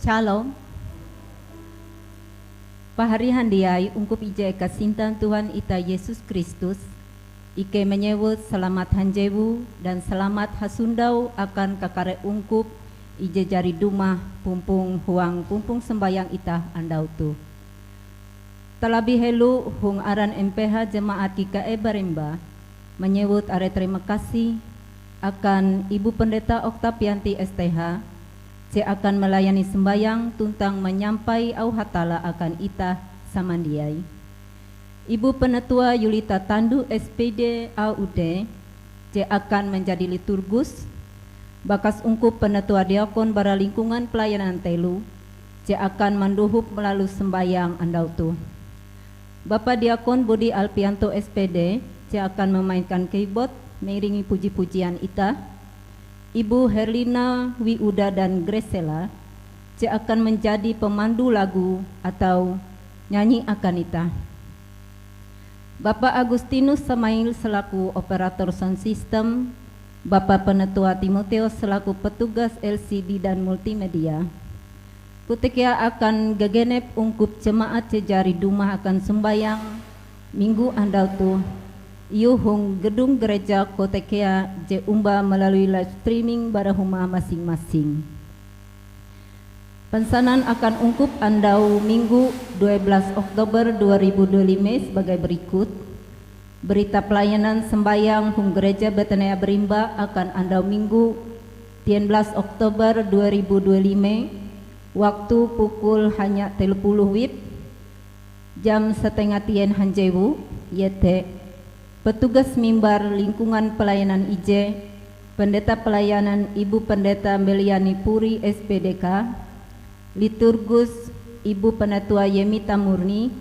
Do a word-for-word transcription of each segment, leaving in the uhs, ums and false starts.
Shalom. Pahari handiai ungkup ije kasintan Tuhan ita Yesus Kristus, ikei manyewut salamat hanjewu dan salamat hasondau akan kakare ungkup ije jari dumah pumpong huang pumpong sombayang itah andau toh. Talabih helo hong aran M P H Jemaat G K E Barimba, manyewut are terima kasih akan Ibu Pendeta Oktavianti S T H, je akan melayani sembayang tuntang manyampai auh Hatalla akan itah samandiai. Ibu Penatua Yulita Tandu S P D A U D, je akan manjadi liturgus, bakas ungkup penatua diakon bara lingkungan pelayanan telo, je akan mandohop malalus sembayang andau toh. Bapa Diakon Budi Alpianto S P D, je akan memainkan keyboard, mengiringi puji-pujian itah, Ibu Herlina Wiuda dan Gresela, je akan menjadi pemandu lagu atau nyanyi akan itah. Bapa Agustinus Samail selaku operator sound system, Bapa Penatua Timoteus selaku petugas L C D dan multimedia. Kote kea akan gagenep ungkup jemaat je jari dumah akan sombayang minggu andau toh, iyoh hong gedung gereja kote kea je omba malalui live streaming bara huma masing-masing. Pensanan akan ungkup andau Minggu dua belas Oktober dua ribu dua lima sebagai berikut. Berita pelayanan sembayang hong Gereja Betania Berimba akan andau Minggu tian belas Oktober dua ribu dua lima, waktu pukul hanya telo puluh wib, jam setengah tien hanjewu, iete petugas mimbar lingkungan pelayanan ije, Pendeta Pelayanan Ibu Pendeta Meliani Puri S P D K, liturgus Ibu Penatua Yemita Murni,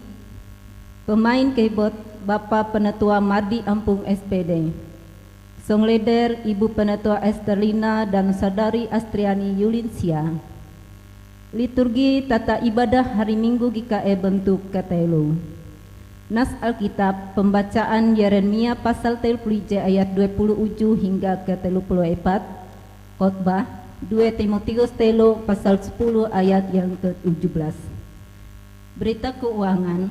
pemain keyboard Bapa Penatua Mardi Ampung S P D. Song leader Ibu Penatua Esterlina dan Sadari Astriani Yulinsia. Liturgi tata ibadah hari Minggu G K E bentuk katelo. Nas Alkitab, pembacaan Yeremia pasal telo puluh ije ayat dua puluh uju hingga ke telo puluh epat, khotbah dua Timoteus telo pasal sepuluh ayat yang ke tujuh belas. Berita keuangan.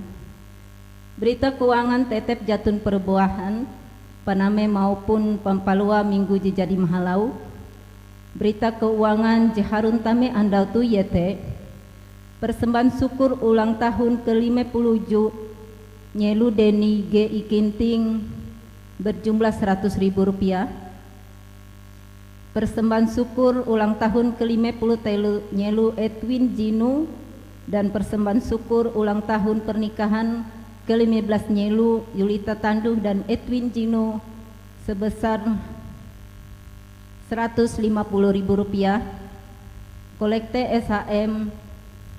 Berita keuangan tetep jaton perubahan, paname maupun pampalua minggu je jadi mahalau. Berita keuangan je harun tame andau toh iete, persembahan syukur ulang tahun ke lima puluh uju nyelo Deni G I Ginting berjumlah seratus ribu rupiah. Persembahan syukur ulang tahun ke lima puluh telo nyelo Edwin Jinu dan persembahan syukur ulang tahun pernikahan ke lima belas nyelo Yulita Tanduh dan Edwin Jinu sebesar seratus lima puluh ribu rupiah, kolekte S H M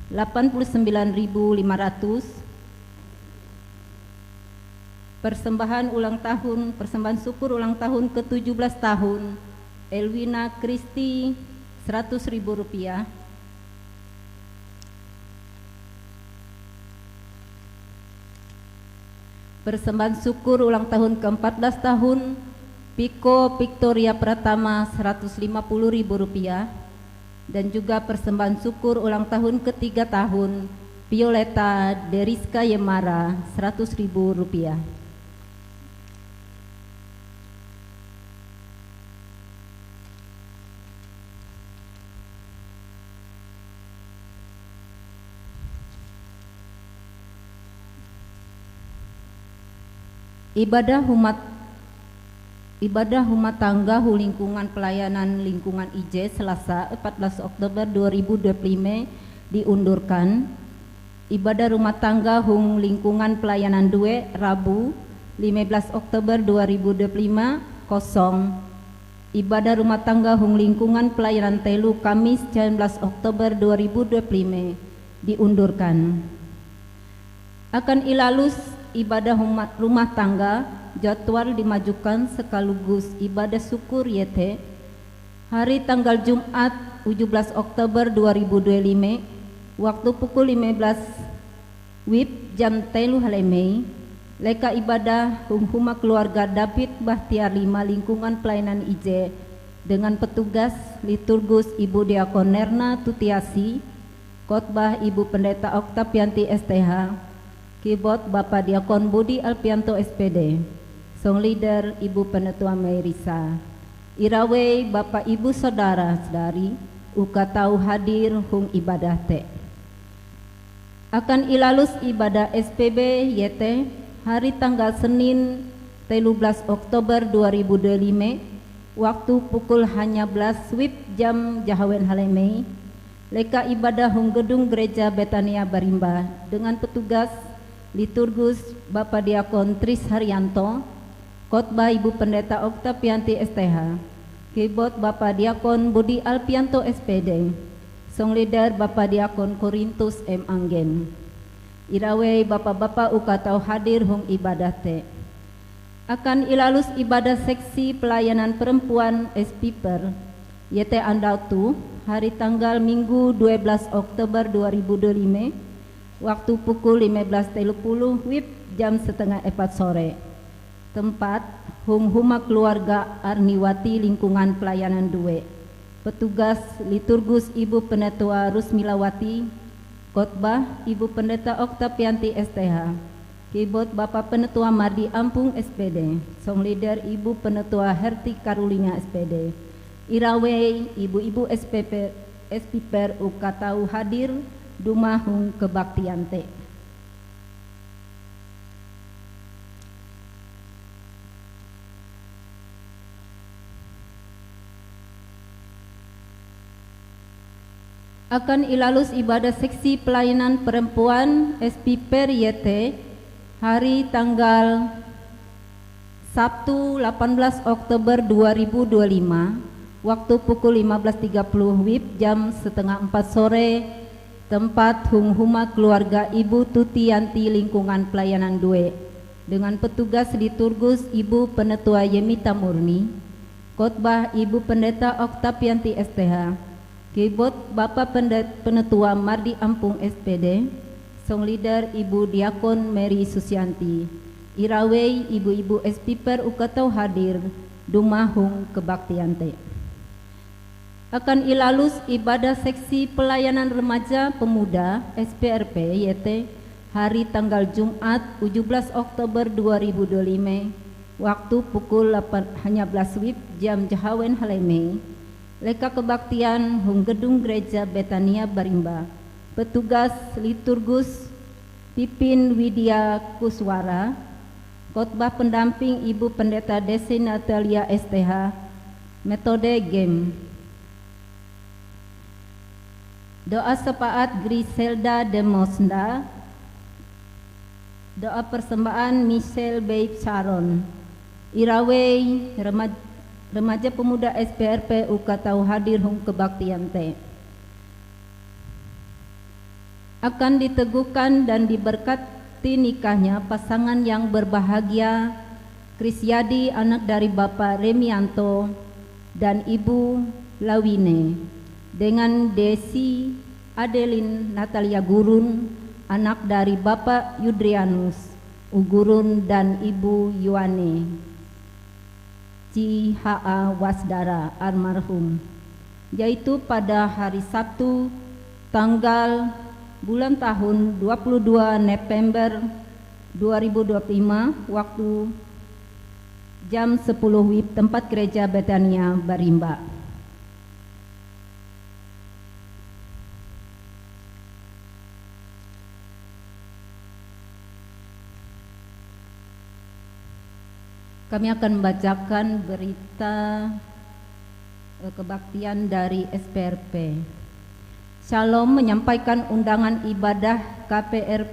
delapan puluh sembilan ribu lima ratus, persembahan ulang tahun, persembahan syukur ulang tahun ke tujuh belas tahun Elwina Christie, seratus ribu rupiah. Persembahan syukur ulang tahun ke empat belas tahun Piko Victoria Pratama, seratus lima puluh ribu rupiah. Dan juga persembahan syukur ulang tahun ketiga tahun Violeta Deriska Yemara, seratus ribu rupiah. Ibadah huma, ibadah huma tangga hu lingkungan pelayanan lingkungan ije Selasa empat belas Oktober dua ribu dua puluh lima diundurkan. Ibadah rumah tangga hong lingkungan pelayanan due Rabu lima belas Oktober dua ribu dua puluh lima kosong. Ibadah rumah tangga hong lingkungan pelayanan telo Kamis sembilan belas Oktober dua ribu dua puluh lima diundurkan. Akan ilalus ibadah huma-, rumah tangga, jadwal dimajukan sekaligus ibadah syukur iete hari tanggal Jumat tujuh belas Oktober dua ribu dua puluh lima, waktu pukul lima belas wib jam telo halemei, leka ibadah hong huma keluarga David Bahtiar lima lingkungan pelayanan ije dengan petugas liturgus Ibu Diakon Nerna Tutiasi, Khotbah Ibu Pendeta Oktapianti S T H, kibot Bapa Diakon Budi Alpianto S P D, song leader Ibu Penetua Merisa, irawei Bapa Ibu Saudara-saudari uka tau hadir hong ibadah te. Akan ilalus ibadah S P B iete hari tanggal Senin telu belas Oktober dua ribu dua lime, waktu pukul hanya belas wib jam jahawen halemei, leka ibadah hong gedung Gereja Betania Barimba dengan petugas liturgus Bapa Diakon Tris Haryanto, khotbah Ibu Pendeta Oktapianti S T H, kibot Bapa Diakon Budi Alpianto S P D, song leader Bapa Diakon Korintus M Anggen. Irawei bapa-bapa uka tau hadir hong ibadah te. Akan ilalus ibadah seksi pelayanan perempuan S P per, iete andau toh, hari tanggal Minggu dua belas Oktober dua ribu dua lime, waktu pukul lima belas telu puluh wib jam setengah epat sore. Tempat, hong huma keluarga Arniwati lingkungan pelayanan due. Petugas liturgus Ibu Penetua Rusmilawati, khotbah Ibu Pendeta Oktapianti S T H, kibot Bapa Penetua Mardi Ampung S P D, song leader Ibu Penetua Herti Karulina S P D, irawei ibu-ibu S P P, S P per uka tau hadir dumah hong kebaktian te. Akan ilalus ibadah seksi pelayanan perempuan S P per iete hari tanggal Sabtu, delapan belas Oktober dua ribu dua lima, waktu pukul lima belas tiga puluh wib jam setengah empat sore, tempat hong huma keluarga Ibu Tutianti lingkungan pelayanan due, dengan petugas liturgus Ibu Penetua Yemita Murni, khotbah Ibu Pendeta Oktapianti S T H, kibot Bapa Pendet-, Penetua Mardi Ampung S P D, song leader Ibu Diakon Mary Susianti, irawei ibu-ibu S P per uka tau hadir dumah hong kebaktian te. Akan ilalus ibadah seksi pelayanan remaja pemuda S P R P iete hari tanggal Jumat, tujuh belas Oktober dua ribu dua lima, waktu pukul lapan, hanya belas wib jam jahawen halemei, leka kebaktian hong gedung Gereja Betania Barimba. Petugas liturgus Pipin Widya Kuswara, khotbah pendamping Ibu Pendeta Desi Natalia S T H, metode gem. Doa syafaat Griselda Demosnda, doa persembahan Michelle Babe Sharon, irawei rema-, remaja pemuda S P R P uka tau hadir hong kebaktian te. Akan diteguhkan dan diberkati nikahnya pasangan yang berbahagia, Krisyadi anak dari Bapa Remianto dan Ibu Lawine, dengan Desi Adelin Natalia Gurun, anak dari Bapa Yudrianus Ugurun dan Ibu Yoane. C H A Wasdara almarhum, yaitu pada hari Sabtu, tanggal, bulan, tahun dua puluh dua November dua ribu dua puluh lima, waktu jam sepuluh wib, tempat Gereja Betania Barimba. Kami akan membacakan berita, eh, kebaktian dari S P R P. Shalom menyampaikan undangan ibadah K P R,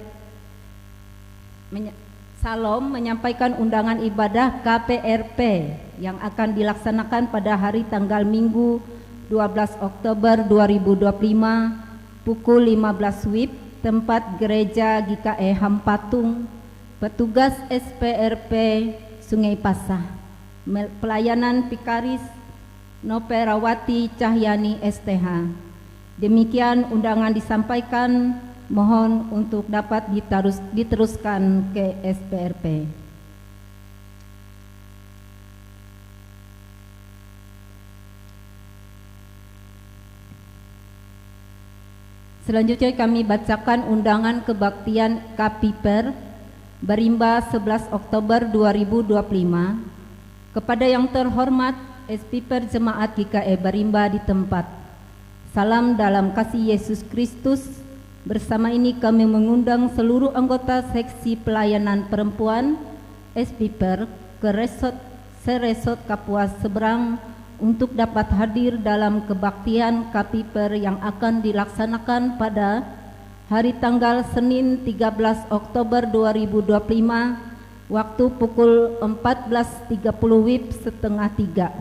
menya-, Shalom menyampaikan undangan ibadah K P R P yang akan dilaksanakan pada hari tanggal Minggu, dua belas Oktober dua ribu dua puluh lima, pukul lima belas wib, tempat Gereja G K E Hampatung, petugas S P R P Sungai Pasah, mel-, pelayanan Vikaris Noperawati Cahyani S T H. Demikian undangan disampaikan, mohon untuk dapat ditarus-, diteruskan ke S P R P. Selanjutnya kami bacakan undangan kebaktian Kapiper, Barimba sebelas Oktober dua ribu dua puluh lima. Kepada yang terhormat S P per Jemaat G K E Barimba di tempat. Salam dalam kasih Yesus Kristus. Bersama ini kami mengundang seluruh anggota Seksi Pelayanan Perempuan S P per ke resort, seresort Kapuas Seberang untuk dapat hadir dalam kebaktian Kapiper yang akan dilaksanakan pada hari tanggal Senin tiga belas Oktober dua ribu dua puluh lima, waktu pukul empat belas tiga puluh wib setengah tiga.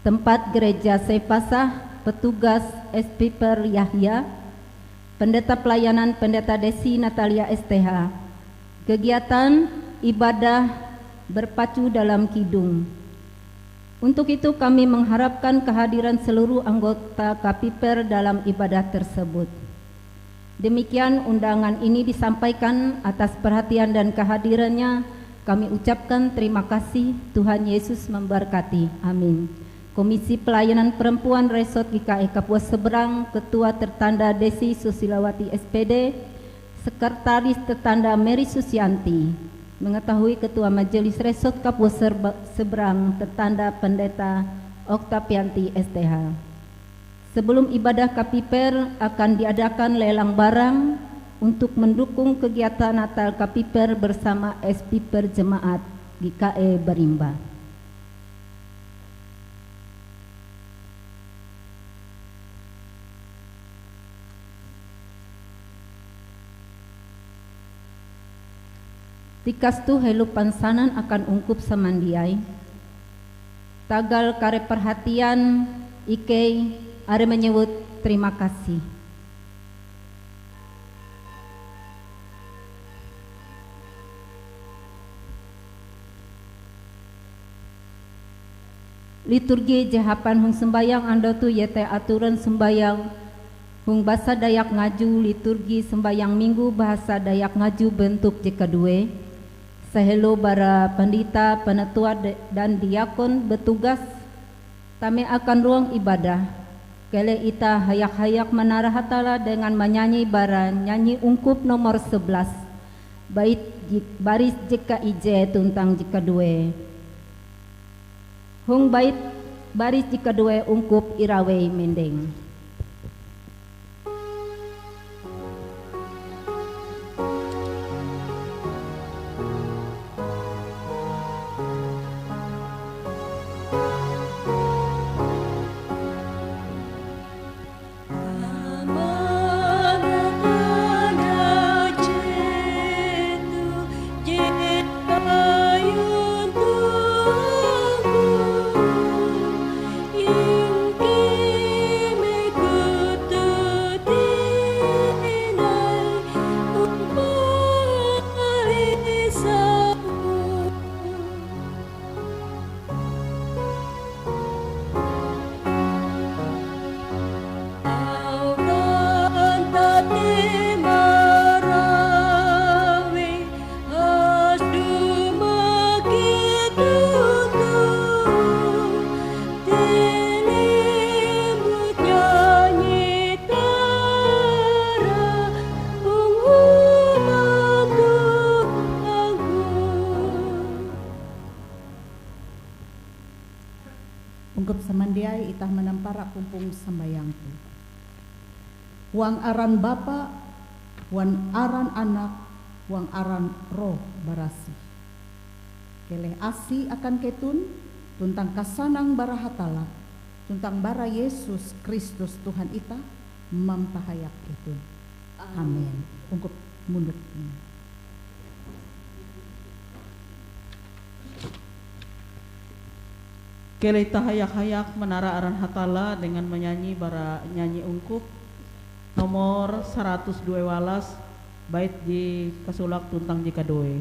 Tempat Gereja Sepasah, petugas S P per Yahya, Pendeta Pelayanan Pendeta Desi Natalia S T H. Kegiatan ibadah berpacu dalam kidung. Untuk itu kami mengharapkan kehadiran seluruh anggota Kapiper dalam ibadah tersebut. Demikian undangan ini disampaikan. Atas perhatian dan kehadirannya, kami ucapkan terima kasih. Tuhan Yesus memberkati. Amin. Komisi Pelayanan Perempuan Resort G K E Kapuas Seberang, Ketua tertanda Desi Susilawati S P D, Sekretaris tertanda Mary Susianti, mengetahui Ketua Majelis Resort Kapuas Serba-, Seberang tertanda Pendeta Oktavianti S T H. Sebelum ibadah Kapiper, akan diadakan lelang barang untuk mendukung kegiatan Natal Kapiper bersama S P per Jemaat G K E Barimba. Tikas toh helo pansanan akan ungkup samandiai. Tagal kare perhatian ikei, are manyewut terima kasih. Liturgi je hapan hong sombayang andau toh iete aturan sombayang hong basa Dayak Ngaju, liturgi sombayang minggu bahasa Dayak Ngaju bentuk je kaduee. Sahelo bara pandita, penatua de-, dan diakon betugas tame akan ruang ibadah, keleh itah hayak-hayak manara Hatalla dengan manyanyi bara nyanyi ungkup nomor sebelas, bait ji-, baris je kaije tuntang je kaduee. Hong bait baris je kaduee ungkup irawei mendeng. Ungkup samandiai itah manampara pumpong sambayang toh. Huang aran Bapa, huang aran Anak, huang aran Roh Barasih. Keleh asi akan keton, tuntang kasanang bara Hatalla, tuntang bara Yesus Kristus Tuhan itah, mampahayak keton. Amin. Ungkup munduk. Keleh tahayak-hayak manara aran Hatalla dengan manyanyi bara nyanyi ungkup nomor saratus due walas, bait je kasolake tuntang je kaduee.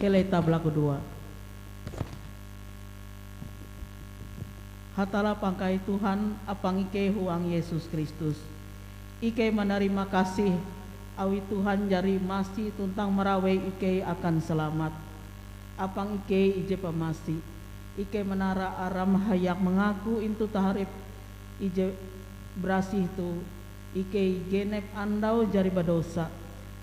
Keleh tablakudoa. Hatalla pangkai Tuhan, apang ikei huang Yesus Kristus. Ikei manarima kasih awi Tuhan jari masi tuntang marawei ikei akan salamat. Apang ikei ije pamasi, ikei manara aram hayak mangaku intu taharep ije barasih toh, ikei genep andau jari badosa.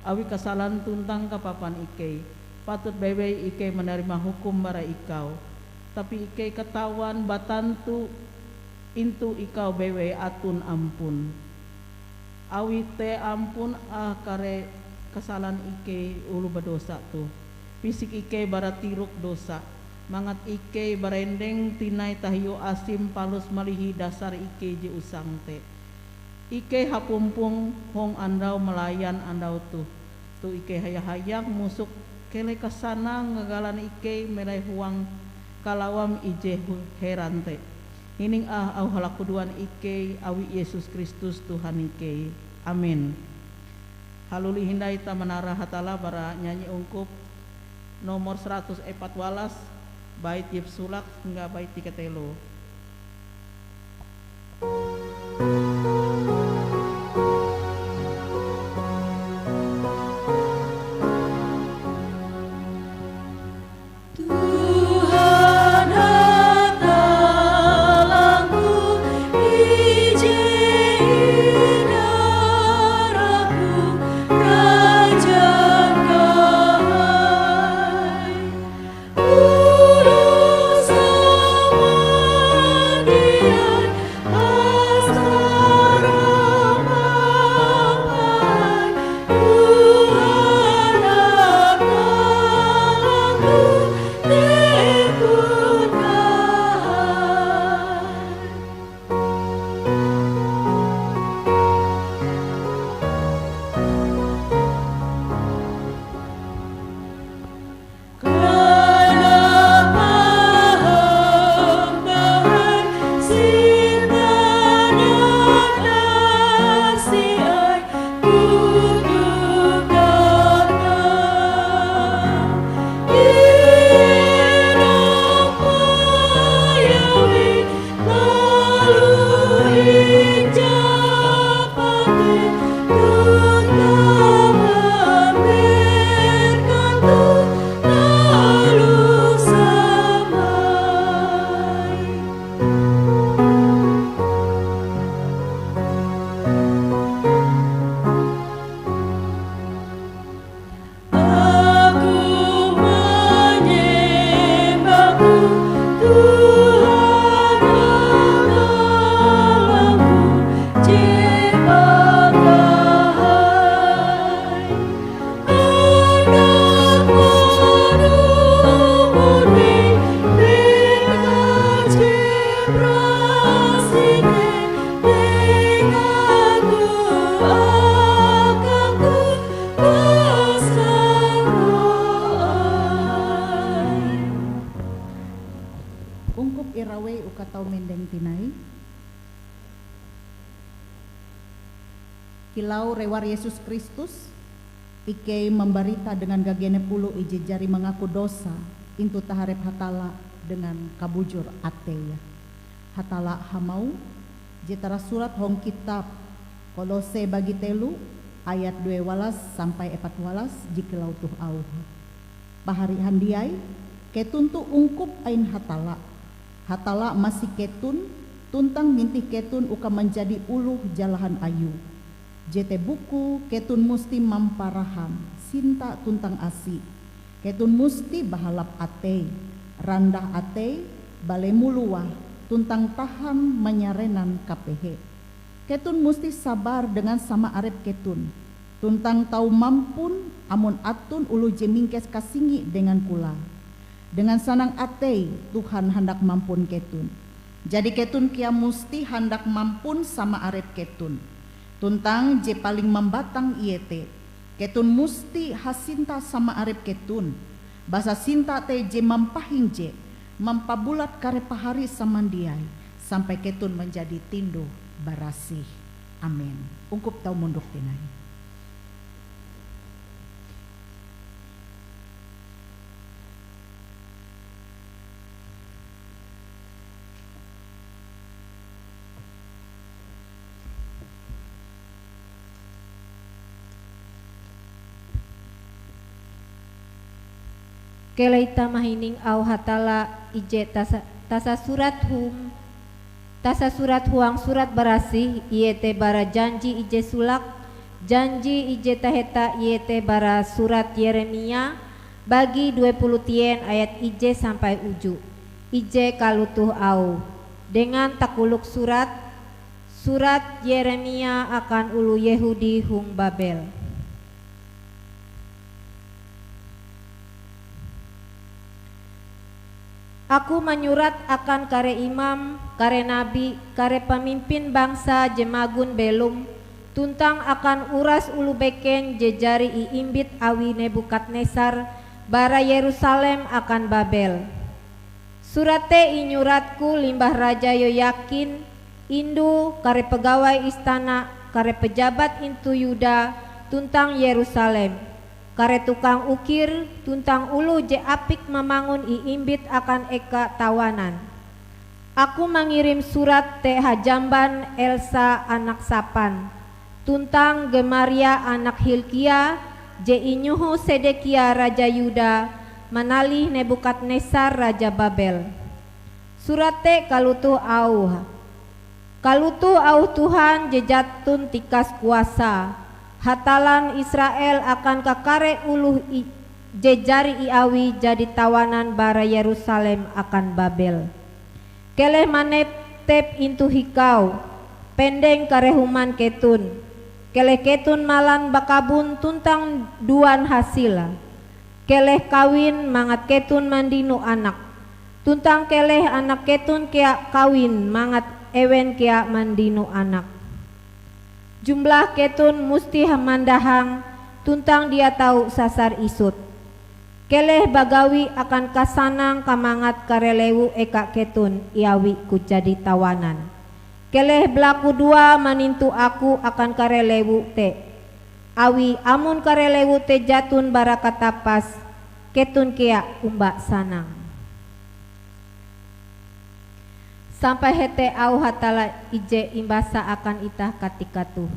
Awi kasalan tuntang kapapan ikei, patut bewei ikei manarima hukum bara ikau. Tapi ikei katawan batantu intu ikau bewei aton ampun. Awi te ampun ah kare kasalan ikei oloh badosa toh. Pisik ikei bara tirok dosa, mangat ikei barendeng tinai tahiu asim palus malihi dasar ikei je usang te. Ikei hapumpong hong andau malayan andau toh. Toh ikei haya-hayak musok keleh kasanang ngagalan ikei melai huang kalawam ije hu-, heran te. Hining ah auh halakudoan ikei awi Yesus Kristus Tuhan ikei. Amin. Haluli hindai ta manara Hatalla bara nyanyi ungkup nomor seratus epat walas, bait je basolek hingga bait je kateloe. Tuhan Hatallangku, ije inarapku, Rajan kahai. Oloh samandiai hasta rambang bahai, Tuhan Hatallangku, tempon kahai. Aku manyembah Tuhan Allahku je bakahai. Anak manumon ih, bintang je barasih te, dengaku akangku kasaroan. Ungkup irawei uka tau mendeng tinai. Kilau rewar Yesus Kristus, ikei mambarita dengan gagenep oloh ije jari mangaku dosa intu taharep Hatalla dengan kabujur ateie. Hatalla hamauh, je tarasurat hong kitab Kolose bagi telu ayat due walas sampai epat walas je kilau toh auhe. Pahari handiai, keton toh ungkup ain Hatalla. Hatalla masi keton tuntang mintih keton uka manjadi oloh jalahan Ayue. Jete bukue keton musti mamparaham sinta tuntang asi. Keton musti bahalap atei, randah atei, balemo-luah, tuntang tahan manyarenan kapehe. Keton musti sabar dengan sama arep keton, tuntang tau mampun amon aton oloh je mingkes kasingi dengan kolae. Dengan sanang atei Tuhan handak mampun keton. Jadi keton kea musti handak mampun sama arep keton. Tuntang je paling mambatang iete, keton musti hasinta sama arep keton. Basa sinta te je mampahinje, mampabulat kare pahari samandiai, sampai keton manjadi tinduh-barasih. Amin. Ungkup tau mondok tinai. Keleh itah mahining auh Hatalla ije tasa-, tasasurat hum-, tasasurat huang Surat Barasih, iete bara janji ije solake. Janji ije taheta iete bara surat Yeremia, bagi due puluh tien ayat ije sampai uju. Ije kalotoh auhe, dengan takolok surat, surat Yeremia akan oloh Yehudi hong Babel. Aku manyurat akan kare imam, kare nabi, kare pamimpin bangsa je magon belom, tuntang akan uras oloh beken je jari iimbit awi Nebukadnesar bara Yerusalem akan Babel. Surat te inyuratku limbah Raja Yoyakin, indu, kare pegawai istana, kare pejabat intu Yuda tuntang Yerusalem, kare tukang ukir, tuntang oloh je apik mamangun iimbit akan eka tawanan. Aku mangirim surat te hajamban Elsa anak Sapan, tuntang Gemaria anak Hilkia, je inyoho Sedekia raja Yuda manalih Nebukadnesar raja Babel. Surat te kalotoh auhe, "Kalotoh auh Tuhan je jaton tikas kuasa, Hatallan Israel akan kakare oloh i-, je jari iawi jadi tawanan bara Yerusalem akan Babel. Keleh manetep intu hikau, pendeng kare human keton. Keleh keton malan bakabon tuntang duan hasile. Keleh kawin mangat keton mandino anak. Tuntang keleh anak keton kea kawin mangat ewen kea mandino anak. Jumlah keton musti mandahang tuntang dia tau sasar isut. Keleh bagawi akan kasanang kamangat kare lewu eka keton iawiku jadi tawanan. Keleh balakudoa manintu aku akan kare lewu te. Awi amon kare lewu te jaton bara katapas, keton kea omba sanang." Sampai hete auh Hatalla ije imbasa akan itah katika toh.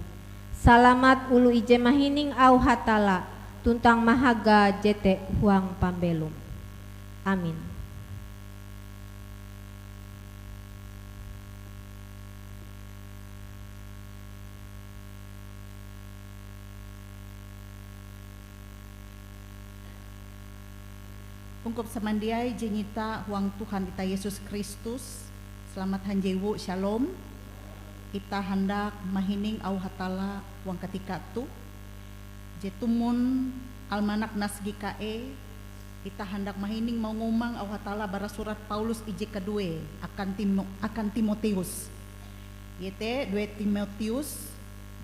Salamat oloh ije mahining auh Hatalla tuntang mahaga jete huang pambelom. Amin. Ungkup samandiai je nyinta huang Tuhan itah Yesus Kristus, selamat hanjewu, Shalom. Itah handak mahining auh Hatalla huang katika toh, je tumon Almanak Nas G K E, itah handak mahining mangumang auh Hatalla bara surat Paulus ije kadue akan Timo-, akan Timoteus. Iete due Timoteus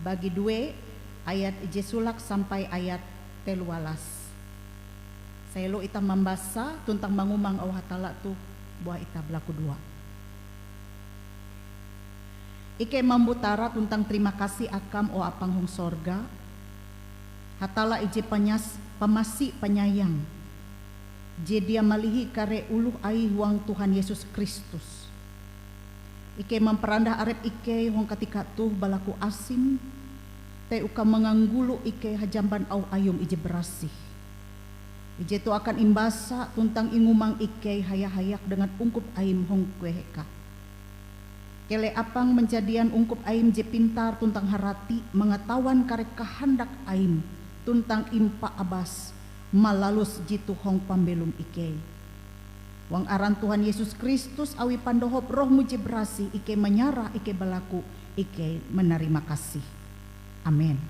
bagi due ayat ije solake sampai ayat telualas. Selo itah mambasa tuntang mangumang auh Hatalla toh, buah itah balakudoa. Ikei mambuta arap tuntang tarima kasih Akam, o Apang hong sorga, Hatalla ije panyas-, pamasi panyayang, je dia malihi kare oloh Aie huang Tuhan Yesus Kristus. Ikei mamparandah arep ikei hong katika toh balaku asim te uka manganggolo ikei hajamban auh Ayum ije barasih. Ije toh akan imbasa tuntang ingumang ikei haya-hayak dengan ungkup Aim hong kueh eka. Keleh Apang manjadian ungkup Aim je pintar tuntang harati mangatawan kare kahandak Aim tuntang impaabas malalus jitoh hong pambelom ikei. Huang aran Tuhan Yesus Kristus awi pandohop Roh-Mu je barasih ikei manyarah, ikei balaku, ikei manarima kasih. Amen.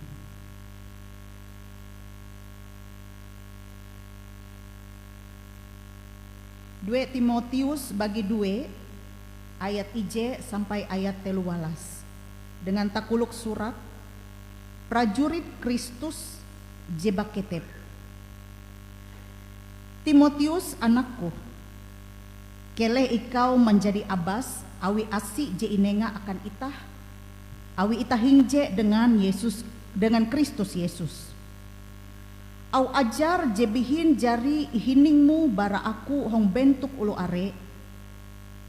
Due Timoteus bagi due, ayat ije sampai ayat telualas. Dengan takolok surat, prajurit Kristus je baketep. Timoteus anakku, keleh ikau manjadi abas awi asi je inenga akan itah, awi itah hinje dengan Yesus, dengan Kristus Yesus. Auh ajar je bihin jari ihiningmu bara aku hong bentok oloh are,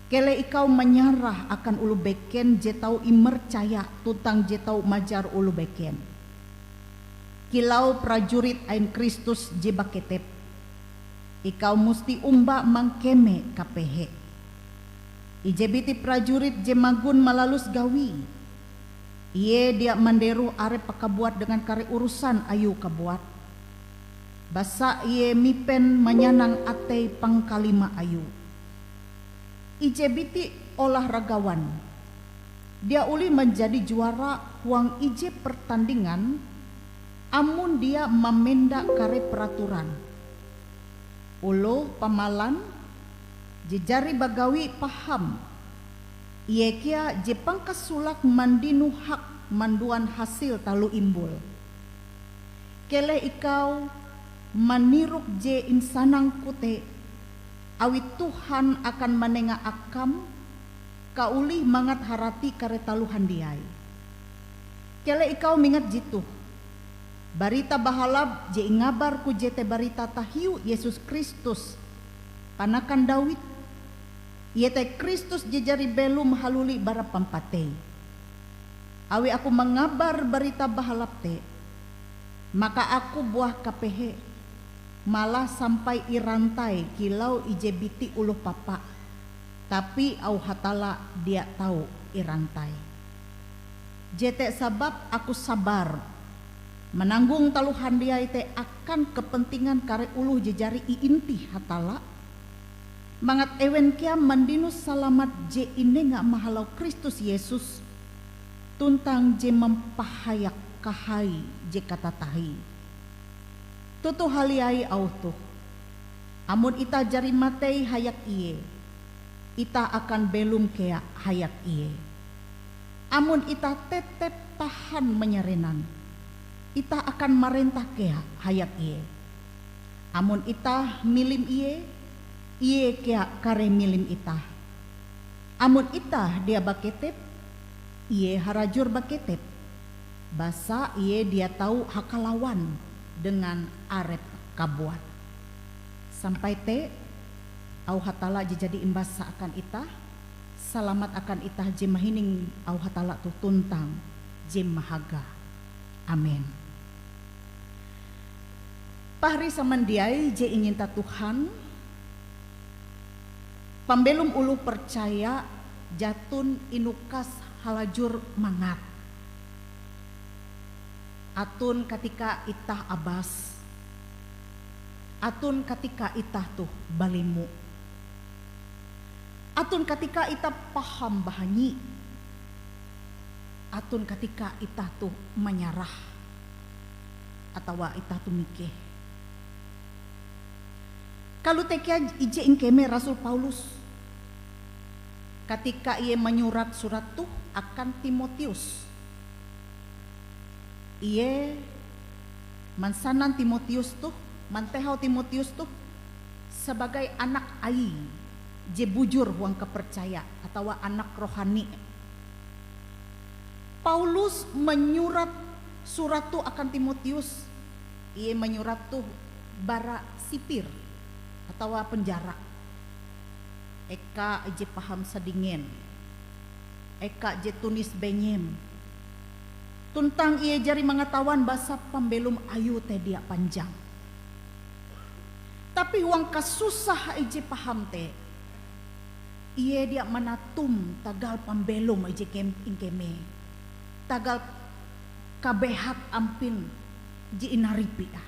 keleh ikau manyarah akan oloh beken je tau imercaya tuntang je tau majar oloh beken. Kilau prajurit ain Kristus je baketep, Ikau musti omba mangkeme kapehe. Ije biti prajurit je magon malalus gawie. Ie dia manderoh arepe kabuat dengan kare urusan ayue kabuat, basa ie mipen manyanang atei pangkalima ayue. Ije biti olahragawan dia olih manjadi juara huang ije pertandingan amon dia mamenda kare peraturan. Oloh pamalan je jari bagawi paham, ie kea je pangkasolake mandino hak manduan hasil taloh imbul. Keleh ikau manirok je insanangku te, awi Tuhan akan manenga akam kaolih mangat harati kare taloh handiai. Keleh ikau mingat jitoh, Barita Bahalap je ingabarku jete barita tahiu Yesus Kristus, panakan Dawid, iete Kristus je jari belom haluli bara pampatei. Awi aku mangabar Barita Bahalap te, maka aku buah kapehe, malah sampai irantai kilau ije biti oloh papa, tapi auh Hatalla dia tau irantai. Jete sababe aku sabar mananggong taloh handiai te akan kepentingan kare oloh je jari iintih Hatalla, mangat ewen kea mandino salamat je inenga mahalau Kristus Yesus, tuntang je mampahayak kahai je katatahie. Toto haliai auh toh, amon itah jari matei hayak Ie, itah akan belom kea hayak Ie. Amon itah tetep tahan manyarenan, itah akan marentah kea hayak Ie. Amon itah milim Ie, Ie kea kareh milim itah. Amon itah dia baketep, Ie harajur baketep, basa Ie dia tau hakalawan dengan arepe kabuat. Sampai te, auh Hatalla je jadi imbasa akan itah, salamat akan itah je mahining auh Hatalla toh tuntang je mahaga. Amen. Pahari samandiai je inyinta Tuhan, pambelom oloh percaya jaton inukas halajur mangat. Aton katika itah abas, aton katika itah toh balemo, aton katika itah paham bahanyi, aton katika itah toh manyarah atawa itah toh mikeh. Kalote kea ije ingkeme Rasul Paulus katika ie manyurat surat toh akan Timoteus. Ie mansanan Timoteus toh, mantehau Timoteus toh sabagai anak aie je bujur huang kapercaya atawa anak rohani. Paulus manyurat surat toh akan Timoteus. Ie manyurat toh bara sipir atawa penjara. Eka ije paham sadingen, eka je tunis benyem. Tuntang ie jari mangatawan basa pambelom ayue te dia panjang. Tapi huang kasusah ije paham te, ie dia manatum tagal pambelom ije kem-, ingkeme, tagal kabehat ampin je inaripi ah.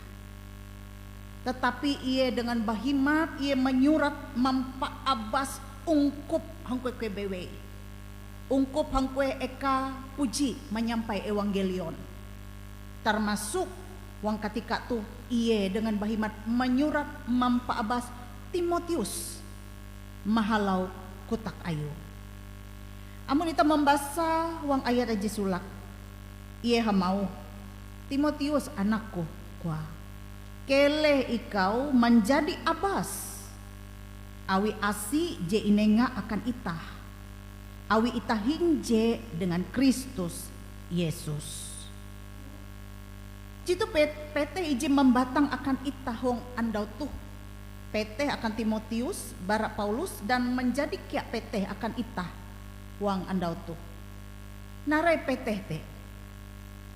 Tetapi ie dengan bahimat, ie manyurat mampaabas ungkup hangkue-kue bewei. Ungkup hangkue eka puji manyampai ewangkelion. Termasuk huang katika toh ie dengan bahimat manyurat mampaabas Timoteus mahalau kotak ayue. Amon itah mambasa huang ayat ije solake, ie hamauh, "Timoteus anakku," koae, "keleh ikau manjadi abas awi asi je inenga akan itah, awi itah hinje dengan Kristus Yesus." Jitoh pet-, peteh ije mambatang akan itah huang andau toh. Peteh akan Timoteus bara Paulus dan manjadi kea peteh akan itah huang andau toh. Narai peteh te,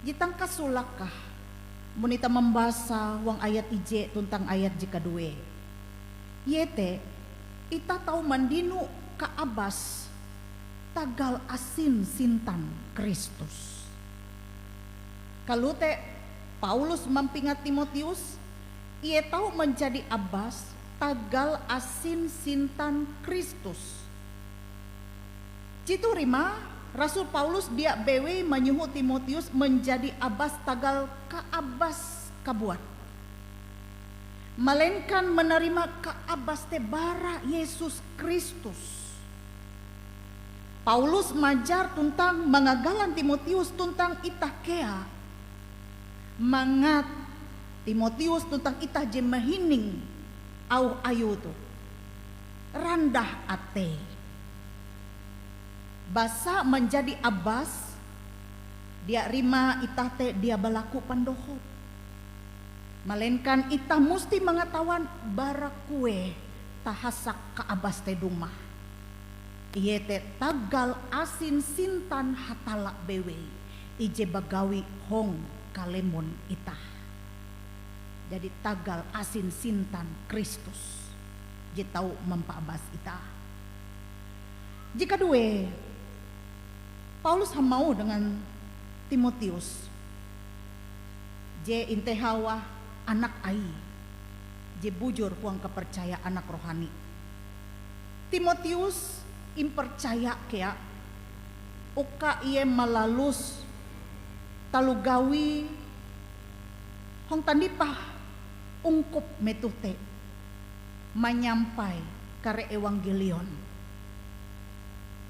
je tangkas solake kah, amon itah mambasa huang ayat ije tuntang ayat je kaduee. Iete, itah tau mandino kaabas tagal asin sintan Kristus. Kalote Paulus mampingat Timoteus, ie tau manjadi abas tagal asin sintan Kristus. Jetoh rimae, Rasul Paulus dia bewei manyoho Timoteus manjadi abas tagal kaabas kabuat, malengkan manarima kaabas te bara Yesus Kristus. Paulus majar tuntang mangagalan Timoteus tuntang itah kea, mangat Timoteus tuntang itah je mahining auh ayue toh randah atei. Basa manjadi abas dia rimae itah te dia balaku pandohop, malengkan itah musti mangatawan bara kueh tahasak kaabas te dumah. Iete tagal asin sintan Hatalla bewei ije bagawi hong kalemon itah. Jadi tagal asin sintan Kristus je tau mampaabas itah. Jekadue, Paulus hamauh dengan Timoteus, je intehau anak aie je bujur huang kapercaya anak rohani. Timoteus impercaya kea uka ie malalus taloh gawi hong tandipah ungkup metoh te manyampai kare ewangkelion.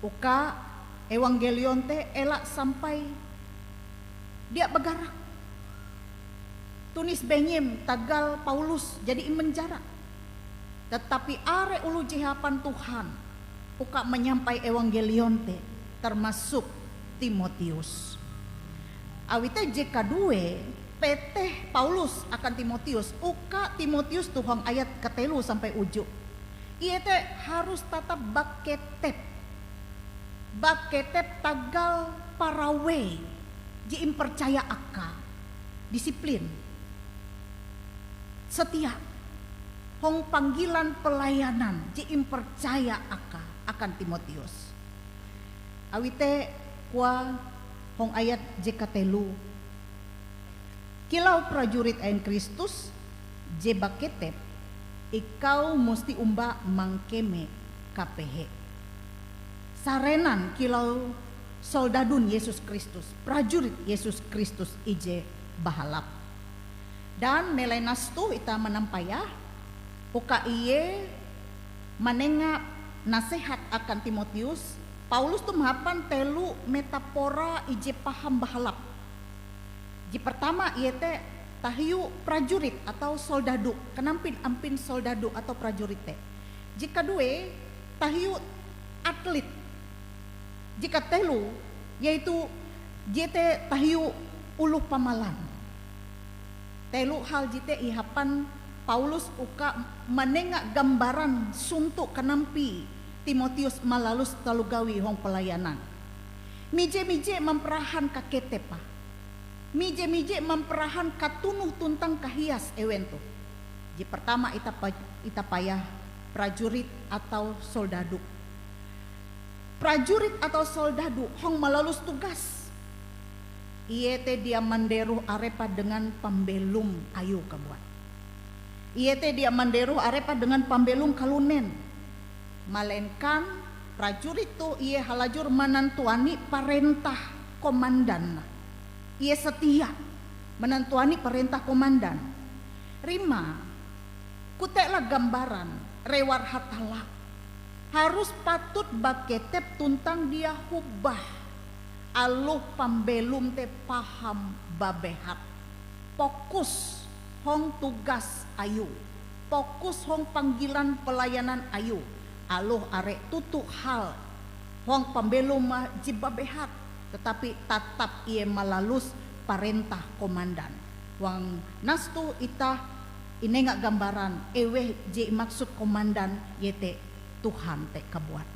Uka ewangkelion te ela sampai dia bagarak. Tunis benyem tagal Paulus jadi imenjara. Tetapi are oloh je hapan Tuhan uka manyampai ewangkelion te, termasuk Timoteus. Awi te je kadue, peteh Paulus akan Timoteus, uka Timoteus toh hong ayat katelu sampai uju. Ie te harus tatap baketep. Baketep tagal parawei je impercaya akae, disiplin, setia, hong panggilan pelayanan je impercaya akae akan Timoteus. Awi te koae hong ayat je katelu, "Kilau prajurit ain Kristus je baketep, ikau musti omba mangkeme kapehe. Sarenan kilau soldadun Yesus Kristus, prajurit Yesus Kristus ije bahalap." Dan melai nastoh itah manampayah uka ie manenga nasehat akan Timoteus, Paulus toh mahapan telo metafora ije paham bahalap. Je pertama iete tahiu prajurit atau soldadu, kanampin ampin soldadu atau prajurit te. Je kadue tahiu atlet. Je katelo iaitu jete tahiu oloh pamalan. Telo hal jete ihapan Paulus uka manenga gambaran sonto kanampie Timoteus malalus taloh gawi hong pelayanan. Mije-mije mamparahan kaketep, ah. Mije-mije mamparahan katonoh tuntang kahias ewen toh. Je pertama itah pa-, itah payah prajurit atau soldadu. Prajurit atau soldadu hong malalus tugas, ie te dia manderoh arepe dengan pambelom ayue kabuat. Ie te dia manderoh arepe dengan pambelom kalunen. Malengkan prajurit toh ie halajur manantuani parentah komandan. Ie setia manantuani parentah komandan. Rimae, kote lah gambaran rewar Hatalla. Harus patut baketep tuntang dia hobah. Aloh pambelom te paham babehat. Fokus hong tugas ayue. Fokus hong panggilan pelayanan ayue. Aloh are toto hal hong pambelom je babehat, tetapi tatap ie malalus parentah komandan. Huang nastoh itah inenga gambaran eweh je imaksud komandan iete Tuhan te kabuat.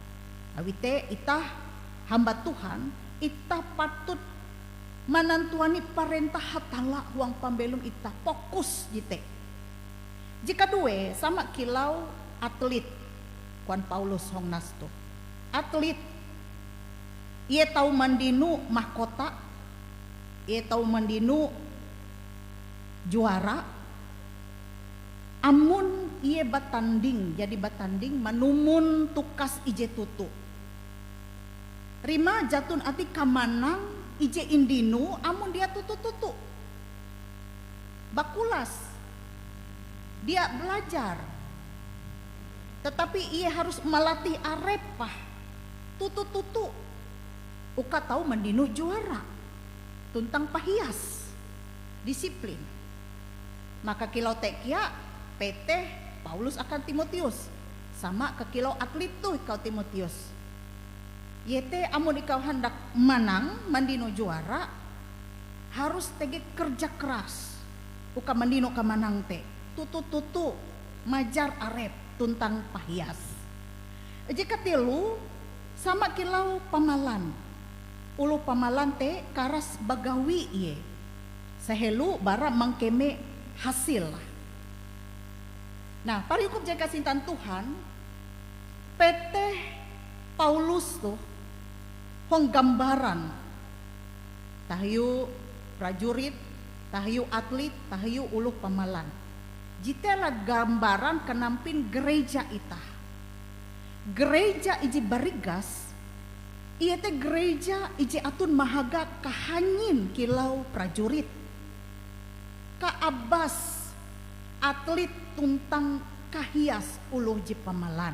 Awi te itah hamba Tuhan, itah patut manantuani parentah Hatalla huang pambelom itah, fokus jete. Je kadue, sama kilau atlet, koan Paulus hong nas toh. Atlet, ie tau mandino mahkota, ie tau mandino juara, amon ie batanding, jadi batanding manumun tukas ije toto. Rimae jaton atie kamanang ije indino amon dia toto-toto. Bakulas, dia belajar. Tetapi ie harus malatih arepe toto-toto uka tau mandino juara tuntang pahias, disiplin. Maka kilau te kea peteh Paulus akan Timoteus, sama kakilau atlet toh ikau Timoteus. Iete amon ikau handak manang mandino juara, harus tege kerja keras uka mandino kamanang te. Toto-toto majar arepe tuntang pahias. Ije katiloe, sama kilau pamalan. Oloh pamalan te karas bagawi ie. Sahelo bara mangkeme hasil. Nah, parihukup je kasintan Tuhan, peteh Paulus toh hong gambaran tahiu prajurit, tahiu atlet, tahiu oloh pamalan. Jete lah gambaran kanampin gereja itah. Gereja ije barigas, iete gereja ije aton mahaga kahanyin kilau prajurit, kaabas atlet tuntang kahias oloh je pamalan.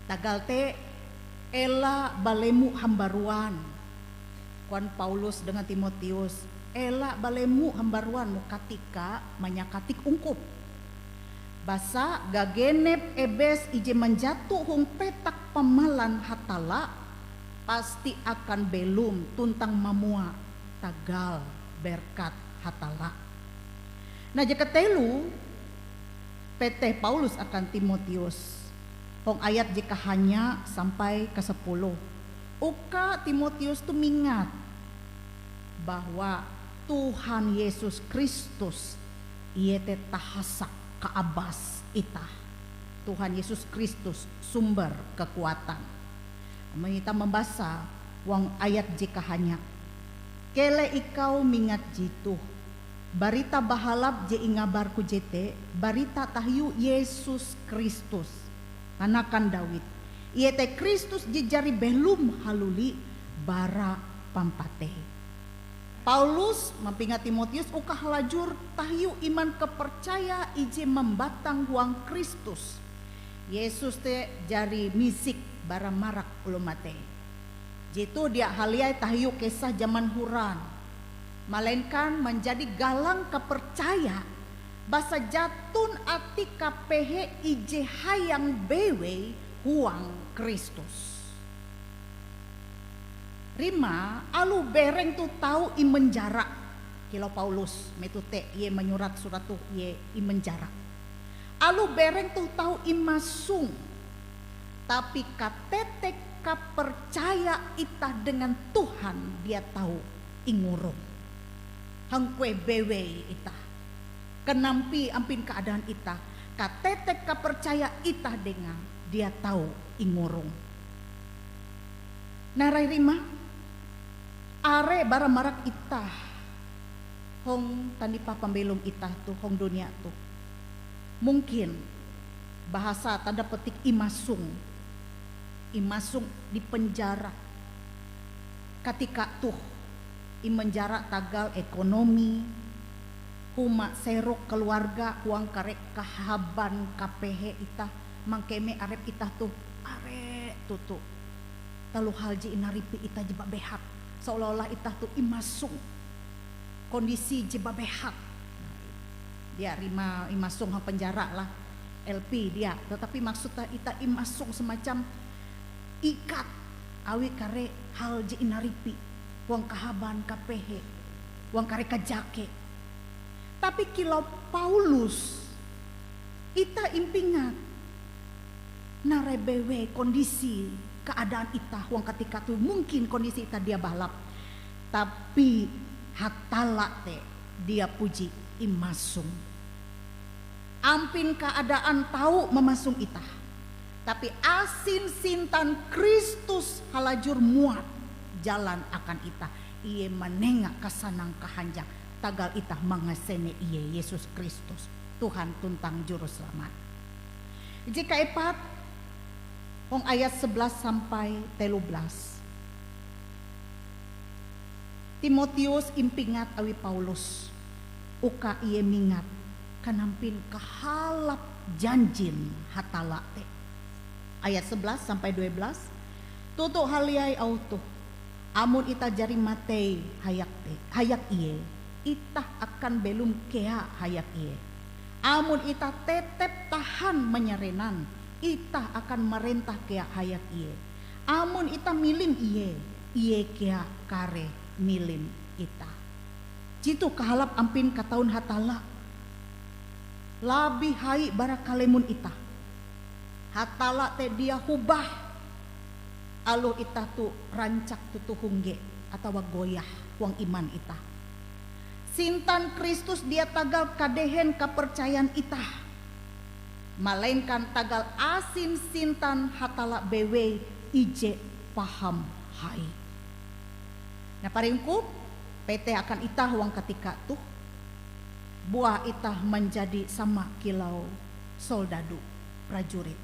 Tagal te, ela balemo hambaruan, koan Paulus dengan Timoteus, ela balemo hambaruan katika manyakatik ungkup. Basa gagenep ebes ije manjato hong petak pamalan Hatalla pasti akan belom tuntang mamua tagal berkat Hatalla. Nah, je kateloe, peteh Paulus akan Timoteus hong ayat je kahanya sampai kasapuluh. Uka Timoteus toh mingat bahwa Tuhan Yesus Kristus, iete tahasa kaabas itah. Tuhan Yesus Kristus sumber kekuatan. Amon itah mambasa huang ayat je kahanya, keleh ikau mingat jitoh, barita bahalap je ingabarku jete barita tahiu Yesus Kristus, anakan Dawid, iete Kristus je jari belom haluli bara pampatei. Paulus mampingat Timoteus uka halajur tahiu iman kapercaya ije mambatang huang Kristus. Yesus te jari misik bara marak oloh matei. Jetoh dia haliai tahiu kisah jaman horan, malainkan manjadi galang kapercaya, basa jaton atie kapehe ije hayang bewei huang Kristus. Rimae, aloh bereng toh tau imenjara, kilau Paulus, metoh te ie manyurat surat toh ie imenjara. Aloh bereng toh tau imasong, tapi katetek kapercaya itah dengan Tuhan dia tau ingurong. Hong kueh bewei itah, kanampie ampin keadaan itah, katetek kapercaya itah dengan dia tau ingurong. Narai rimae, are bara marak itah hong tanipah pambelom itah toh hong dunia toh. Mungkin bahasa tanda petik imasong, imasong di penjara. Katika toh imenjara tagal ekonomi, huma serok keluarga huang kare kahaban kapehe itah mangkeme arep itah toh are toto. Taloh hal je inaripi itah je babehat, seolah-olah itah toh imasong kondisi je babehat. Dia rimae imasong hong penjara lah, L P dia. Tetapi maksud itah imasong semacam ikat awi kare hal je inaripi huang kahaban kapehe, huang kare kajake. Tapi kilau Paulus, itah impingat, narai bewei kondisi keadaan itah huang katika toh, mungkin kondisi itah dia bahalap, tapi Hatalla te dia puji imasong. Ampin keadaan tau mamasong itah, tapi asin sintan Kristus halajur muat jalan akan itah. Ie manenga kasanang kahanjak tagal itah mangasene Ie, Yesus Kristus, Tuhan tuntang Juru Selamat. Ije kaepat, hong ayat sebelas sampai telu belas. Timoteus impingat awi Paulus uka ie mingat kanampin kahalap janjin Hatalla te. Ayat sebelas sampai dua belas, toto haliai auh toh, amon itah jari matei hayak te, hayak Ie, itah akan belom kea hayak Ie. Amon itah tetep tahan manyarenan, itah akan marentah kea hayak Ie. Amon itah milim Ie, Ie kea kareh milim itah. Jitoh kahalap ampin kataun Hatalla. Labih hai bara kalemon itah. Hatalla te dia hobah aloh itah toh rancak toto hongge atawa goyah huang iman itah. Sintan Kristus dia tagal kadehen kapercayan itah, malainkan tagal asin sintan Hatalla bewei ije paham hai. Nah, paringkup, peteh akan itah huang katika toh, buah itah manjadi sama kilau soldadu, prajurit,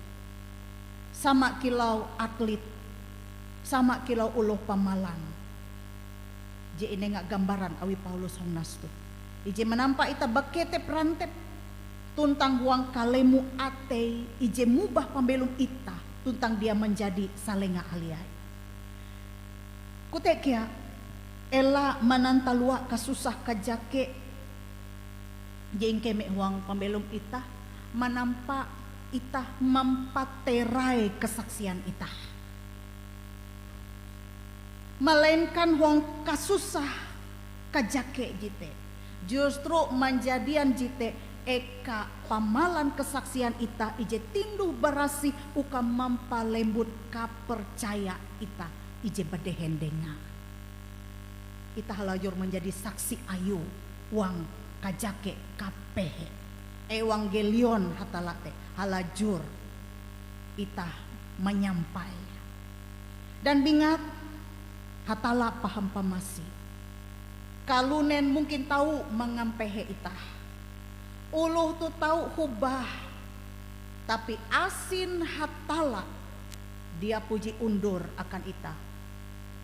sama kilau atlit, sama kilau oloh pamalan je inenga gambaran awi Paulus hong nas toh. Ije manampa itah baketep rantep tuntang huang kalemo atei ije mobah pambelom itah tuntang dia manjadi salenga haliai. Kote kea, ela manantalua kasusah kajake je ingkeme huang pambelom itah, manampa itah mampaterai kasaksian itah. Malainkan huang kasusah kajake jete, justru manjadian jete eka pamalan kasaksian itah ije tinduh-barasih uka mampalembut kapercaya itah ije badehen Dengae. Itah halajur manjadi saksi Ayue huang kajake kapehe. Ewangkelion Hatalla te halajur itah manyampai. Dan ingat, Hatalla paham pamasi. Kalunen mungkin tau mangampehe itah. Oloh toh tau hobah, tapi asin Hatalla dia puji undur akan itah.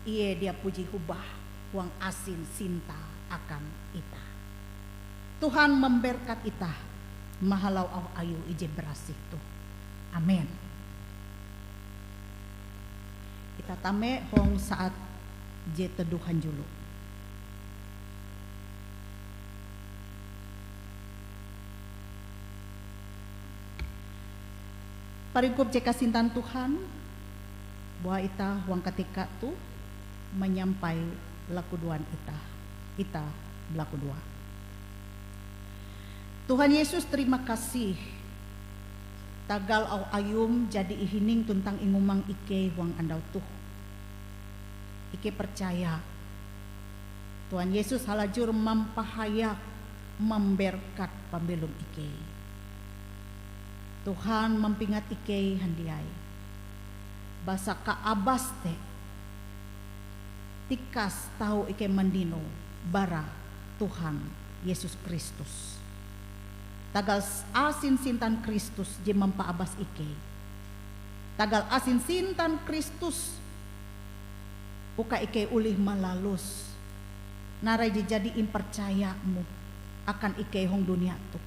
Ie dia puji hobah huang asin sinta akan itah. Tuhan mamberkat itah mahalau auh Ayue ije barasih toh. Amen. Itah tame hong saat je teduh hanjulo. Paringkup je kasintan Tuhan, buah itah huang katika toh manyampai lakudoan itah, itah balakudoa. Tuhan Yesus, terima kasih tagal auh Ayum jadi ihining tuntang ingumang ikei huang andau toh. Ikei percaya Tuhan Yesus halajur mampahayak, mamberkat pambelom ikei. Tuhan mampingat ikei handiai, basa kaabas te tikas tau ikei mandino bara Tuhan Yesus Kristus. Tagal asin sintan Kristus je mampaabas ikei. Tagal asin sintan Kristus uka ikei olih malalus narai je jadi impercaya-Mu akan ikei hong dunia toh.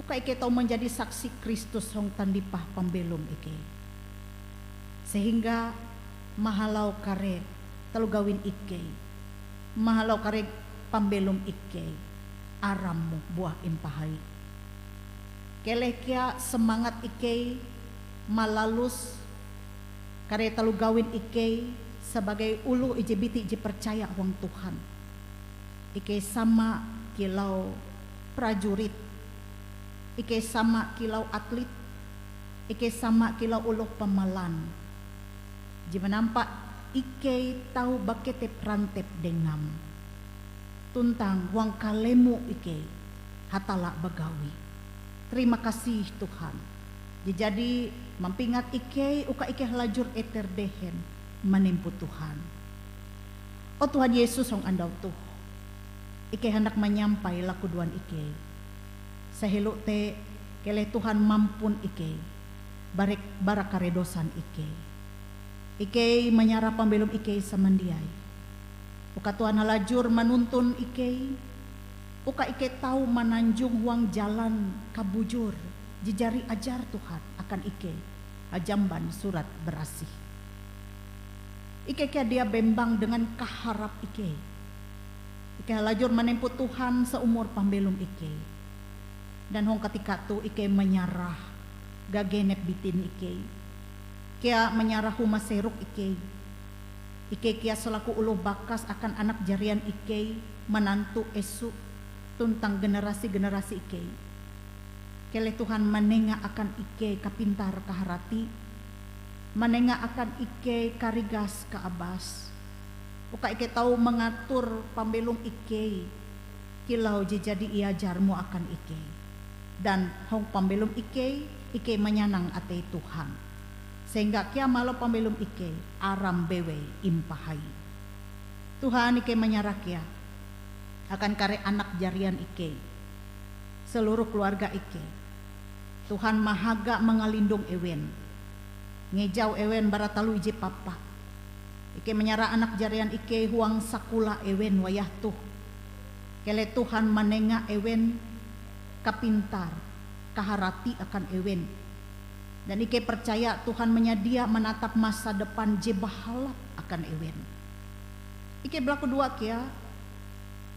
Uka ikei tau manjadi saksi Kristus hong tandipah pambelom ikei. Sehingga mahalau kare taloh gawin ikei, mahalau kare pambelom ikei, aram-Mu buah impahai. Keleh kea semangat ikei malalus kare taloh gawin ikei sabagai oloh ije biti je percaya huang Tuhan. Ikei sama kilau prajurit, ikei sama kilau atlit, ikei sama kilau oloh pamalan. Je manampa ikei tau baketep rantep dengam. Tuntang huang kalemo ikei Hatalla bagawi. Terima kasih Tuhan. Je jadi mampingat ikei uka ikei halajur eter dehen manempo Tuhan. O Tuhan Yesus, hong andau toh, ikei handak manyampai lakudoan ikei. Sahelo te, keleh Tuhan mampun ikei, barek bara kare dosan ikei. Ikei manyarah pambelom ikei samandiai. Uka Tuhan halajur manuntun ikei, uka ikei tau mananjong huang jalan kabujur je jari ajar Tuhan akan ikei hajamban Surat Barasih. Ikei kea dia bembang dengan kaharap ikei. Ikei halajur manempo Tuhan saumur pambelom ikei. Dan hong katika toh ikei manyarah gagenep bitin ikei. Kea manyarah huma serok ikei. Ikei kea selaku oloh bakas akan anak jarian ikei, manantu, esu, tuntang generasi-generasi ikei. Keleh Tuhan manenga akan ikei kapintar kaharati, manenga akan ikei karigas kaabas, uka ikei tau mangatur pambelom ikei kilau je jadi iajar-Mu akan ikei. Dan hong pambelom ikei, ikei manyanang atei Tuhan. Sehingga kea malu pambelom ikei aram bewei impahai. Tuhan, ikei manyarah kea akan kare anak jarian ikei, seluruh keluarga ikei. Tuhan mahaga mangalindong ewen, ngejau ewen bara taloh ije papa. Ikei manyarah anak jarian ikei huang sakola ewen wayah toh. Keleh Tuhan manenga ewen kapintar, kaharati akan ewen. Dan ikei percaya Tuhan manyadia manatap masa depan je bahalap akan ewen. Ikei balakudoa kea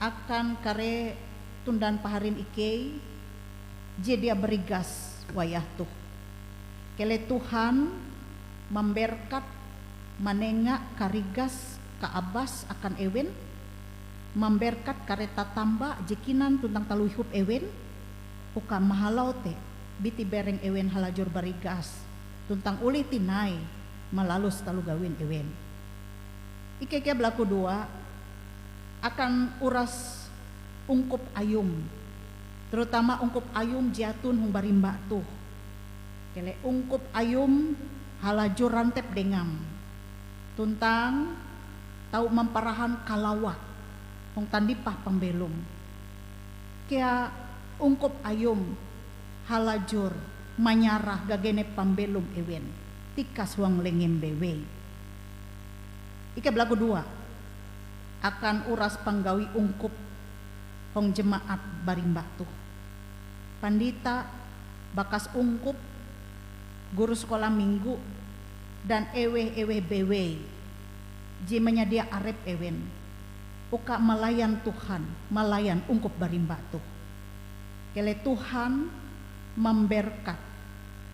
akan kare tundan paharin ikei je dia barigas wayah toh. Keleh Tuhan mamberkat, manenga karigas kaabas akan ewen, mamberkat kare tatamba je kinan tuntang taloh ihop ewen, uka mahalau te biti bereng ewen halajur barigas tuntang olih tinai malalus taloh gawin ewen. Ikei kea balakudoa akan uras ungkup ayum, terutama ungkup ayum je aton hong barimba toh. Keleh ungkup ayum halajur rantep dengam, tuntang tau mamparahan kalawa hong tandipah pambelom. Kea ungkup ayum halajur manyarah gagenep pambelom ewen tikas huang lengem bewei. Ikei balakudoa akan uras panggawi ungkup hong jemaat barimba toh. Pandita, bakas ungkup, guru sekolah minggu, dan eweh-eweh bewei je manyadia arep ewen uka malayan Tuhan, malayan ungkup barimba toh. Keleh Tuhan mamberkat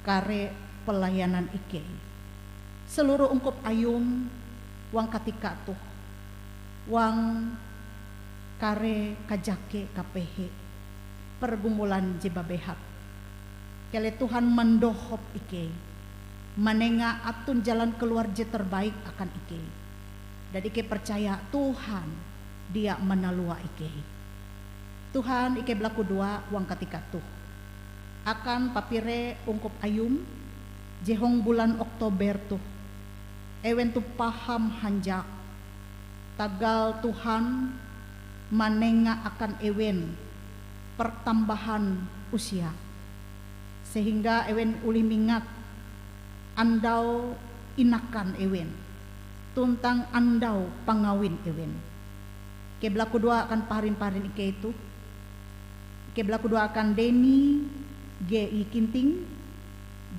kare pelayanan ikei. Seluruh ungkup ayum huang katika toh, huang kare kajake kapehe, pergumulan je babehak. Keleh Tuhan mandohop ikei, manenga aton jalan keluar je terbaik akan ikei. Dan ikei percaya Tuhan dia manalua ikei. Tuhan, ikei balakudoa huang katika toh akan papire ungkup ayum je hong bulan Oktober toh ewen toh paham hanjak tagal Tuhan manenga akan ewen pertambahan usia, sehingga ewen olih mingat andau inakan ewen tuntang andau pangawin ewen. Ikei balakudoa akan paharin-paharin ikei toh. Ikei balakudoa akan Deni G I Kinting,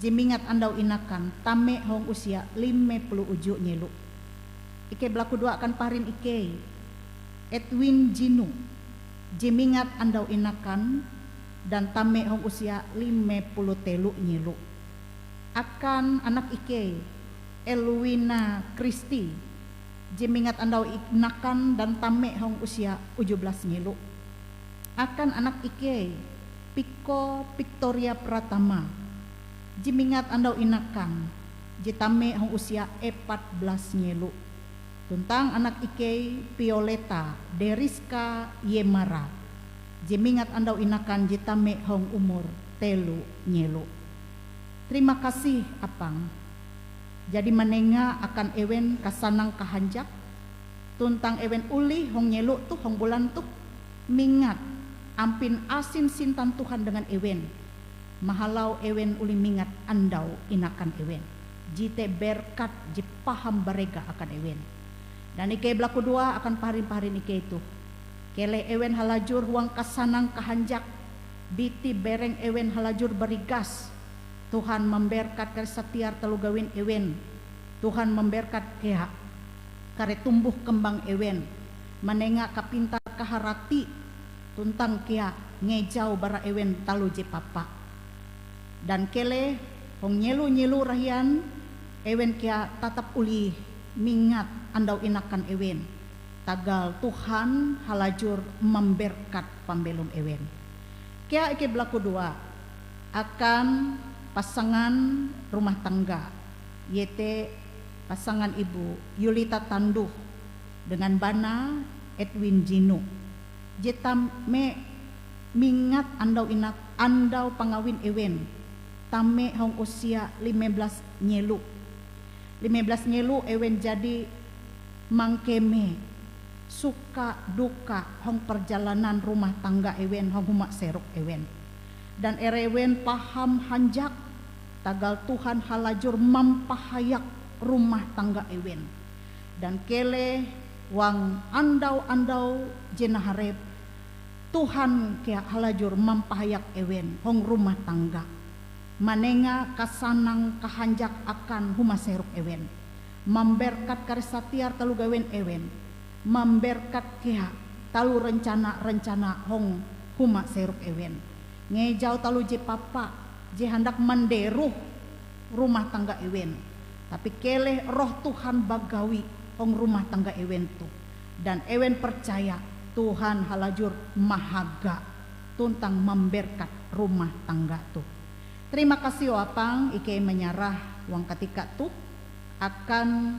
je mingat andau inakan tame hong usia lime puluh uju nyelo. Ikei balakudoa akan paharin ikei, Edwin Jinu, je mingat andau inakan dan tame hong usia lime puluh telo nyelo. Akan anak ikei, Elwina Christie, je mingat andau inakan dan tame hong usia uju belas nyelo. Akan anak ikei, Piko Victoria Pratama, je mingat andau inakan, je tame hong usia epat belas nyelo. Tuntang anak ikei, Violeta Deriska Yemara, je mingat andau inakan, je tame hong umur telo nyelo. Terima kasih, Apang. Jadi manenga akan ewen kasanang kahanjak, tuntang ewen olih hong nyelo toh, hong bulan toh, mingat ampin asin sintan Tuhan dengan ewen, mahalau ewen olih mingat andau inakan ewen. Jete berkat je paham barega akan ewen. Dan ikei balakudoa akan paharin-paharin ikei toh. Keleh ewen halajur huang kasanang kahanjak, biti bereng ewen halajur barigas. Tuhan mamberkat kare satiar taloh gawin ewen. Tuhan mamberkat kea kare tumbuh kembang ewen, manenga kapintar kaharati, tuntang kea ngejau bara ewen taloh je papa. Dan keleh hong nyelo-nyelo rahian, ewen kea tatap olih mingat andau inakan ewen, tagal Tuhan halajur mamberkat pambelom ewen. Kea ikei balakudoa akan pasangan rumah tangga, iete pasangan ibu Yulita Tanduh dengan bana Edwin Jino, je tame mingat andau inak, andau pangawin ewen, tame hong usia lime belas nyelo. Lime belas nyelo ewen jadi mangkeme suka duka hong perjalanan rumah tangga ewen hong huma serok ewen. Dan ewen paham hanjak tagal Tuhan halajur mampahayak rumah tangga ewen. Dan keleh huang andau-andau je naharep, Tuhan kea halajur mampahayak ewen hong rumah tangga, manenga kasanang kahanjak akan huma serok ewen, mamberkat kare satiar taloh gawin ewen, mamberkat kea taloh rencana-rencana hong huma serok ewen, ngejau taloh je papa je handak manderoh rumah tangga ewen, tapi keleh Roh Tuhan bagawi hong rumah tangga ewen toh, dan ewen percaya Tuhan halajur mahaga tuntang mamberkat rumah tangga toh. Terima kasih, o Apang, ikei manyarah huang katika toh akan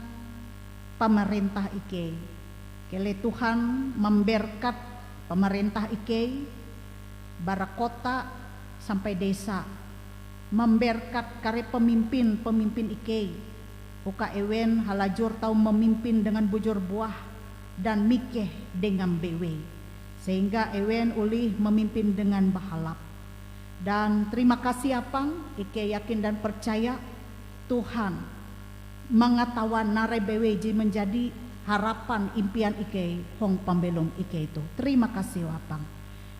pamarentah ikei. Keleh Tuhan mamberkat pamarentah ikei, bara kota sampai desa, mamberkat kare pemimpin-pemimpin ikei, uka ewen halajur tau memimpin dengan bujur buah dan mikeh dengam bewei, sehingga ewen olih memimpin dengan bahalap. Dan terima kasih, Apang, ikei yakin dan percaya Tuhan mangatawan narai bewei je manjadi harapan impian ikei hong pambelom ikei toh. Terima kasih, o Apang.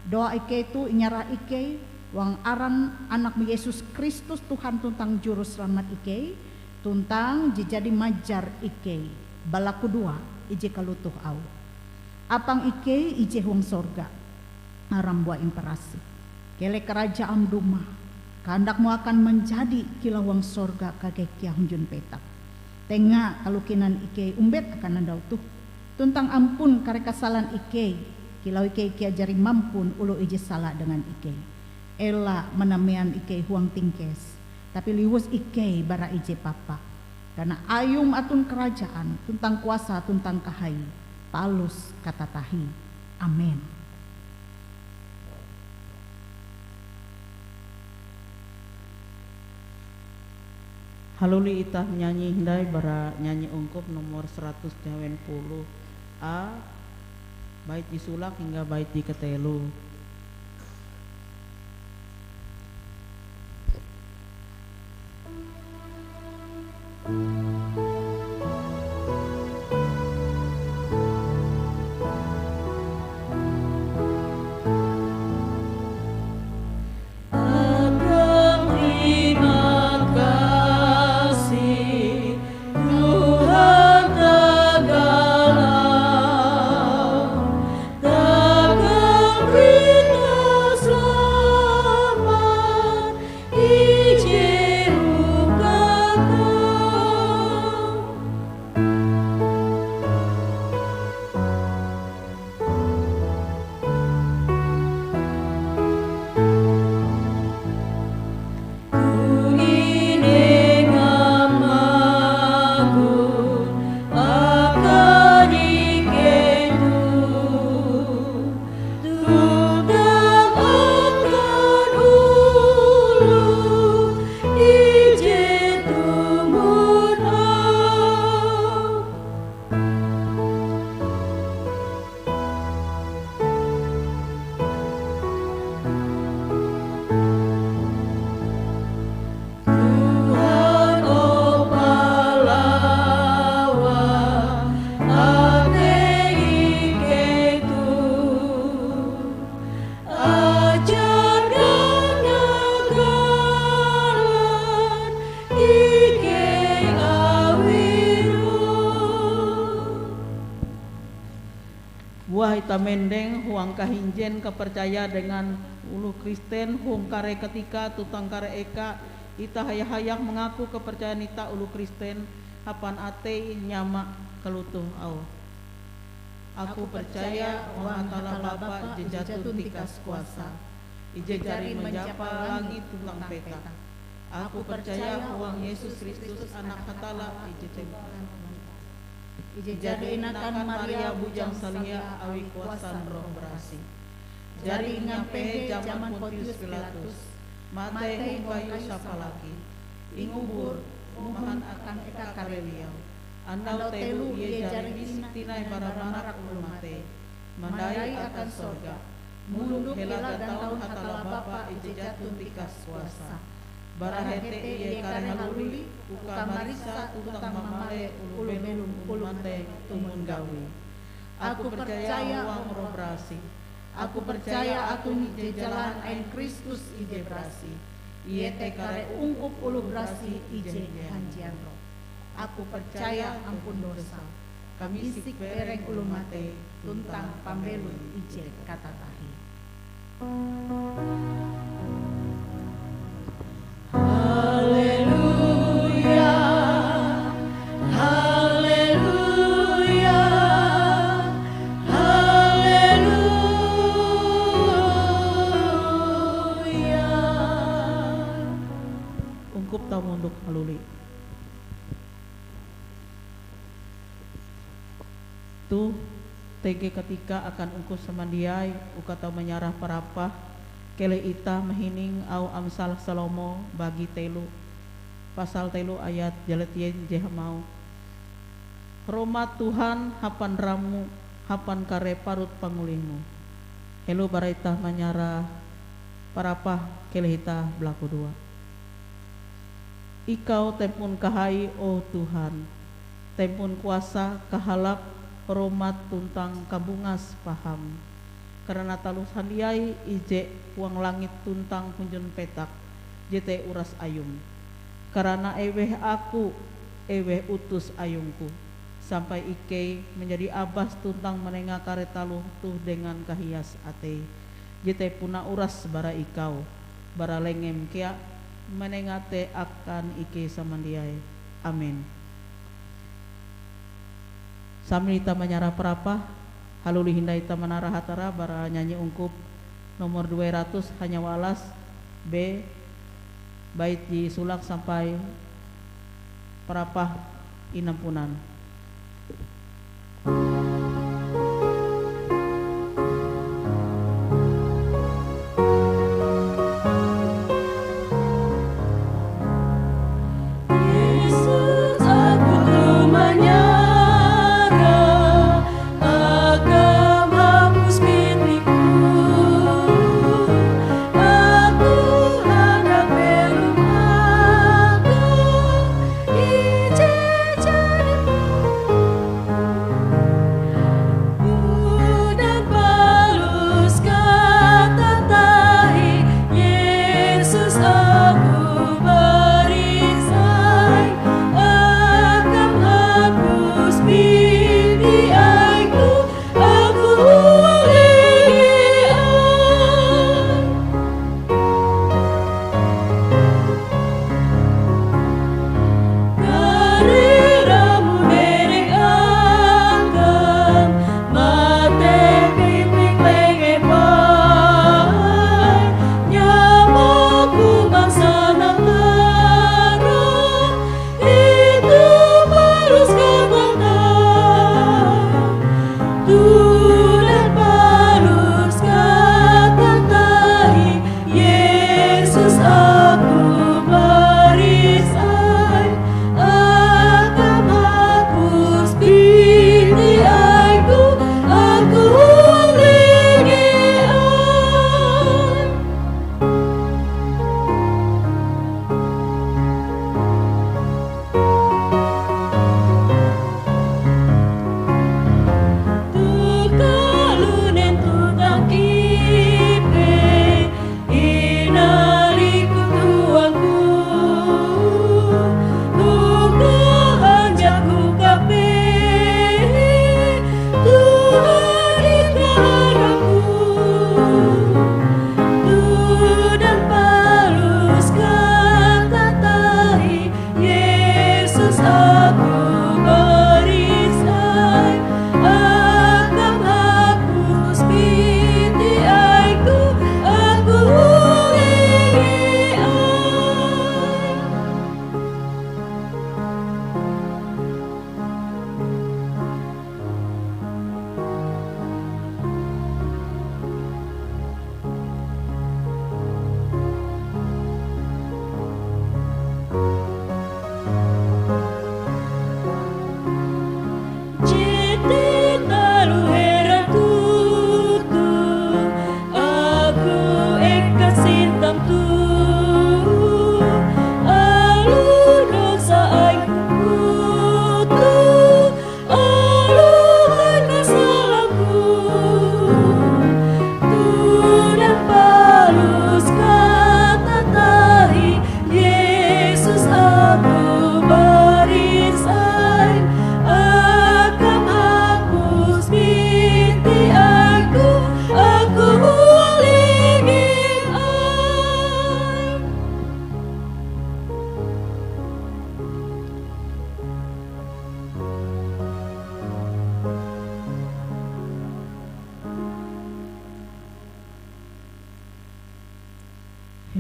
Doa ikei toh inyarah ikei huang aran Anak-Mu Yesus Kristus, Tuhan tuntang Juru Selamat ikei, tuntang je jadi majar ikei balakudoa ije kalotoh auhe. Apang ikei ije huang sorga, aram-Mu imparasih. Keleh karajaan-Mu dumah. Kahandak-Mu akan manjadi kilau huang sorga kakai kea hunjun petak. Tenga kalokinan ikei ombet akan andau toh, tuntang ampun kare kasalan ikei, kilau ikei kea jari mampun oloh ije sala dengan ikei. Ela manamean ikei huang tingkes, tapi liwus ikei bara ije papa. Karana Ayum aton karajaan, tuntang kuasa, tuntang kahai, palus katatahie. Amen. Haluli itah nyanyi hindai bara nyanyi ungkup nomor seratus nyawen puluh A, bait je solake hingga bait je kateloe. Tamendeng huang kahinjen kapercaya dengan oloh Kristen hong kare katika tuntang kare eka, itah haya-hayak mangaku kapercayan itah oloh Kristen hapan atei nyama kalotoh auhe, "Aku percaya huang Hatalla Bapa je jaton tikas kuasa, ije jari manjapa langit tuntang petak. Aku percaya huang Yesus Kristus, Anak Hatalla ije te-, ije jari inakan Maria bujang saliha awi kuasan Roh Barasih. Jari ingapehe jaman Pontius Pilatus, matei hong kayu salib, ingubur, muhan akan eka kareh liau. Andau telo ie jari misik tinai bara marak oloh matei, mandai akan sorga, mondok hela gataun Hatalla Bapa ije jaton tikas kuasa. Bara hete ie kareh haluli uka mariksa tuntang mamale oloh belom oloh matei tumon gawie. Aku percaya huang Roh Barasih. Aku percaya aton ije jalan ain Kristus ije barasih, iete kare ungkup oloh barasih ije hanjean roh. Aku percaya ampun dosa, kamisik bereng oloh matei, tuntang pambelom ije katatahie." Haleluya, haleluya, haleluya. Ungkup tau mondok haluli. Toh, tege katika akan ungkup samandiai uka tau manyarah parapah, keleh itah mahining auh Amsal Salomo bagi telo, pasal telo ayat jaletien je hamauh, "Hormat Tuhan hapan ramu, hapan kare parut pangolihmu." Helo bara itah manyarah parapah, keleh itah balakudoa. Ikau tempon kahai, o Tuhan, tempon kuasa, kahalap, hormat tuntang kabungas paham. Karana taloh handiai ije huang langit tuntang hunjun petak, jete uras Ayum. Karana eweh aku, eweh utus Ayungku, sampai ikei manjadi abas tuntang manenga kare taloh toh dengan kahias atei. Jete puna uras bara ikau, bara lengem kea, manenga te akan ikei samandiai. Amen. Sambil itah manyarah parapah, haluli hindai itah manara Hatara bara nyanyi ungkup nomor dua ratus, hanya walas, B, bait je isulak sampai parapah inampunan. Yesus, aku manyarah, Akam hapus bitikku. Aku handak belom Akam, ije jari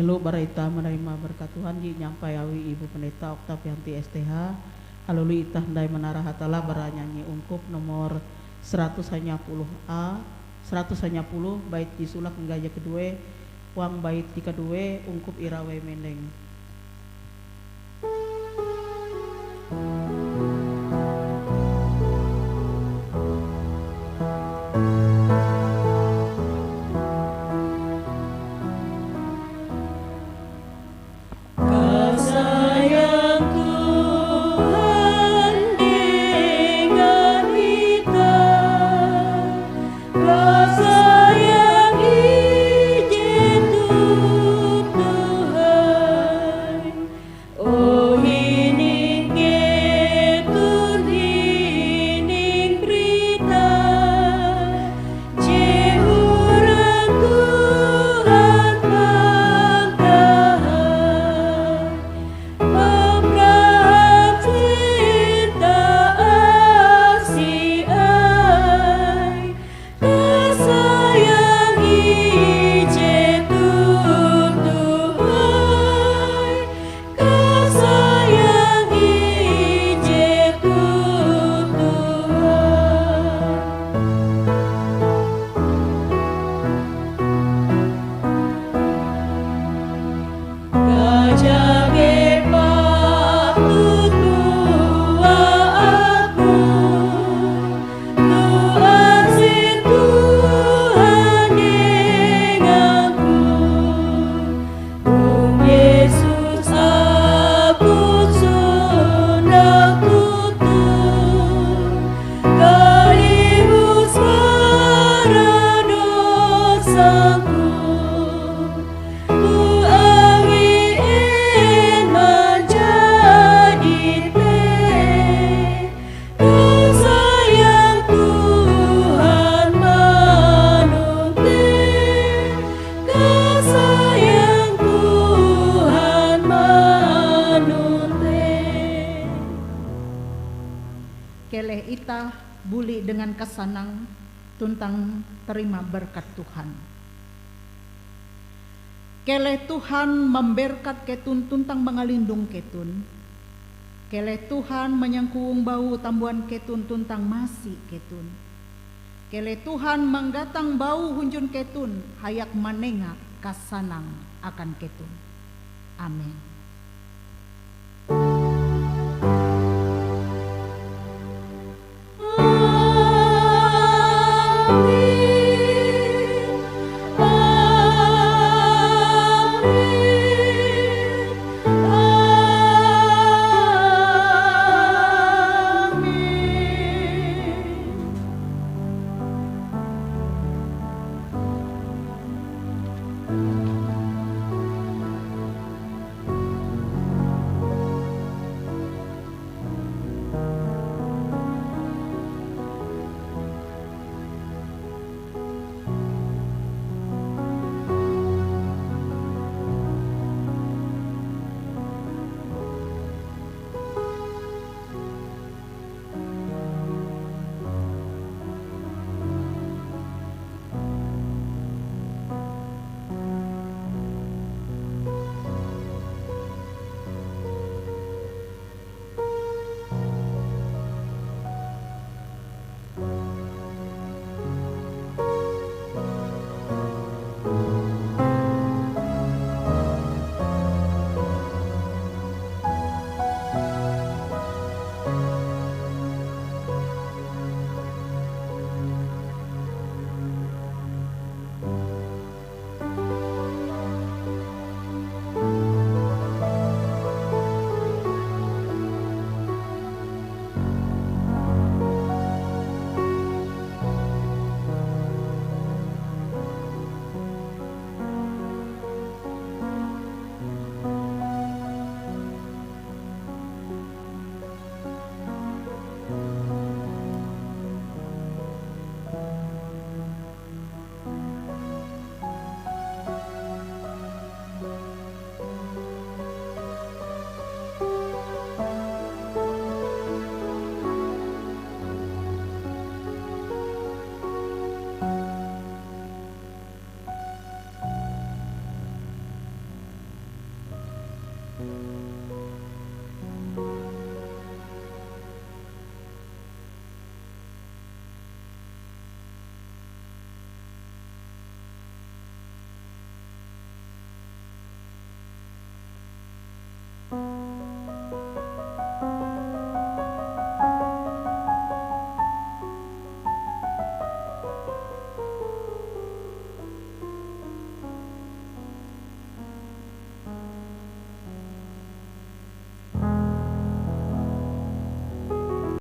Halo, bara itah manarima berkat Tuhan je inyampai awi Ibu Pendeta Oktavianti S T H. Haluli itah hindai manara Hatalla bara nyanyi ungkup nomor seratus hanya puluh A, seratus hanya puluh, bait je sulak hingga je kedue, huang bait je kedue ungkup irawei mendeng. Kasayang Tuhan dengan itah, kasayang ije toto hai. Oh, hining keton, hining barita je huran Tuhan pangkahai. Pamrahan sinta asi ai, kasayang ije toto hai, kasayang ije toto hai. Kajake patut bua aku, Tuhan je Tuhan dengangku. Hong Yesus aku sondak toto, kalihus bara dosangku. Tu awi en manjadi te, kasayang Tuhan manonte, kasayang Tuhan manonte. Keleh itah buli dengan kasanang tuntang tarima berkat Tuhan. Keleh Tuhan mamberkat keton tuntang mangalindong keton. Keleh Tuhan manyangkowong baue tambuan keton tuntang masi keton. Keleh Tuhan manggatang baue hunjun keton hayak manenga kasanang akan keton. Amen.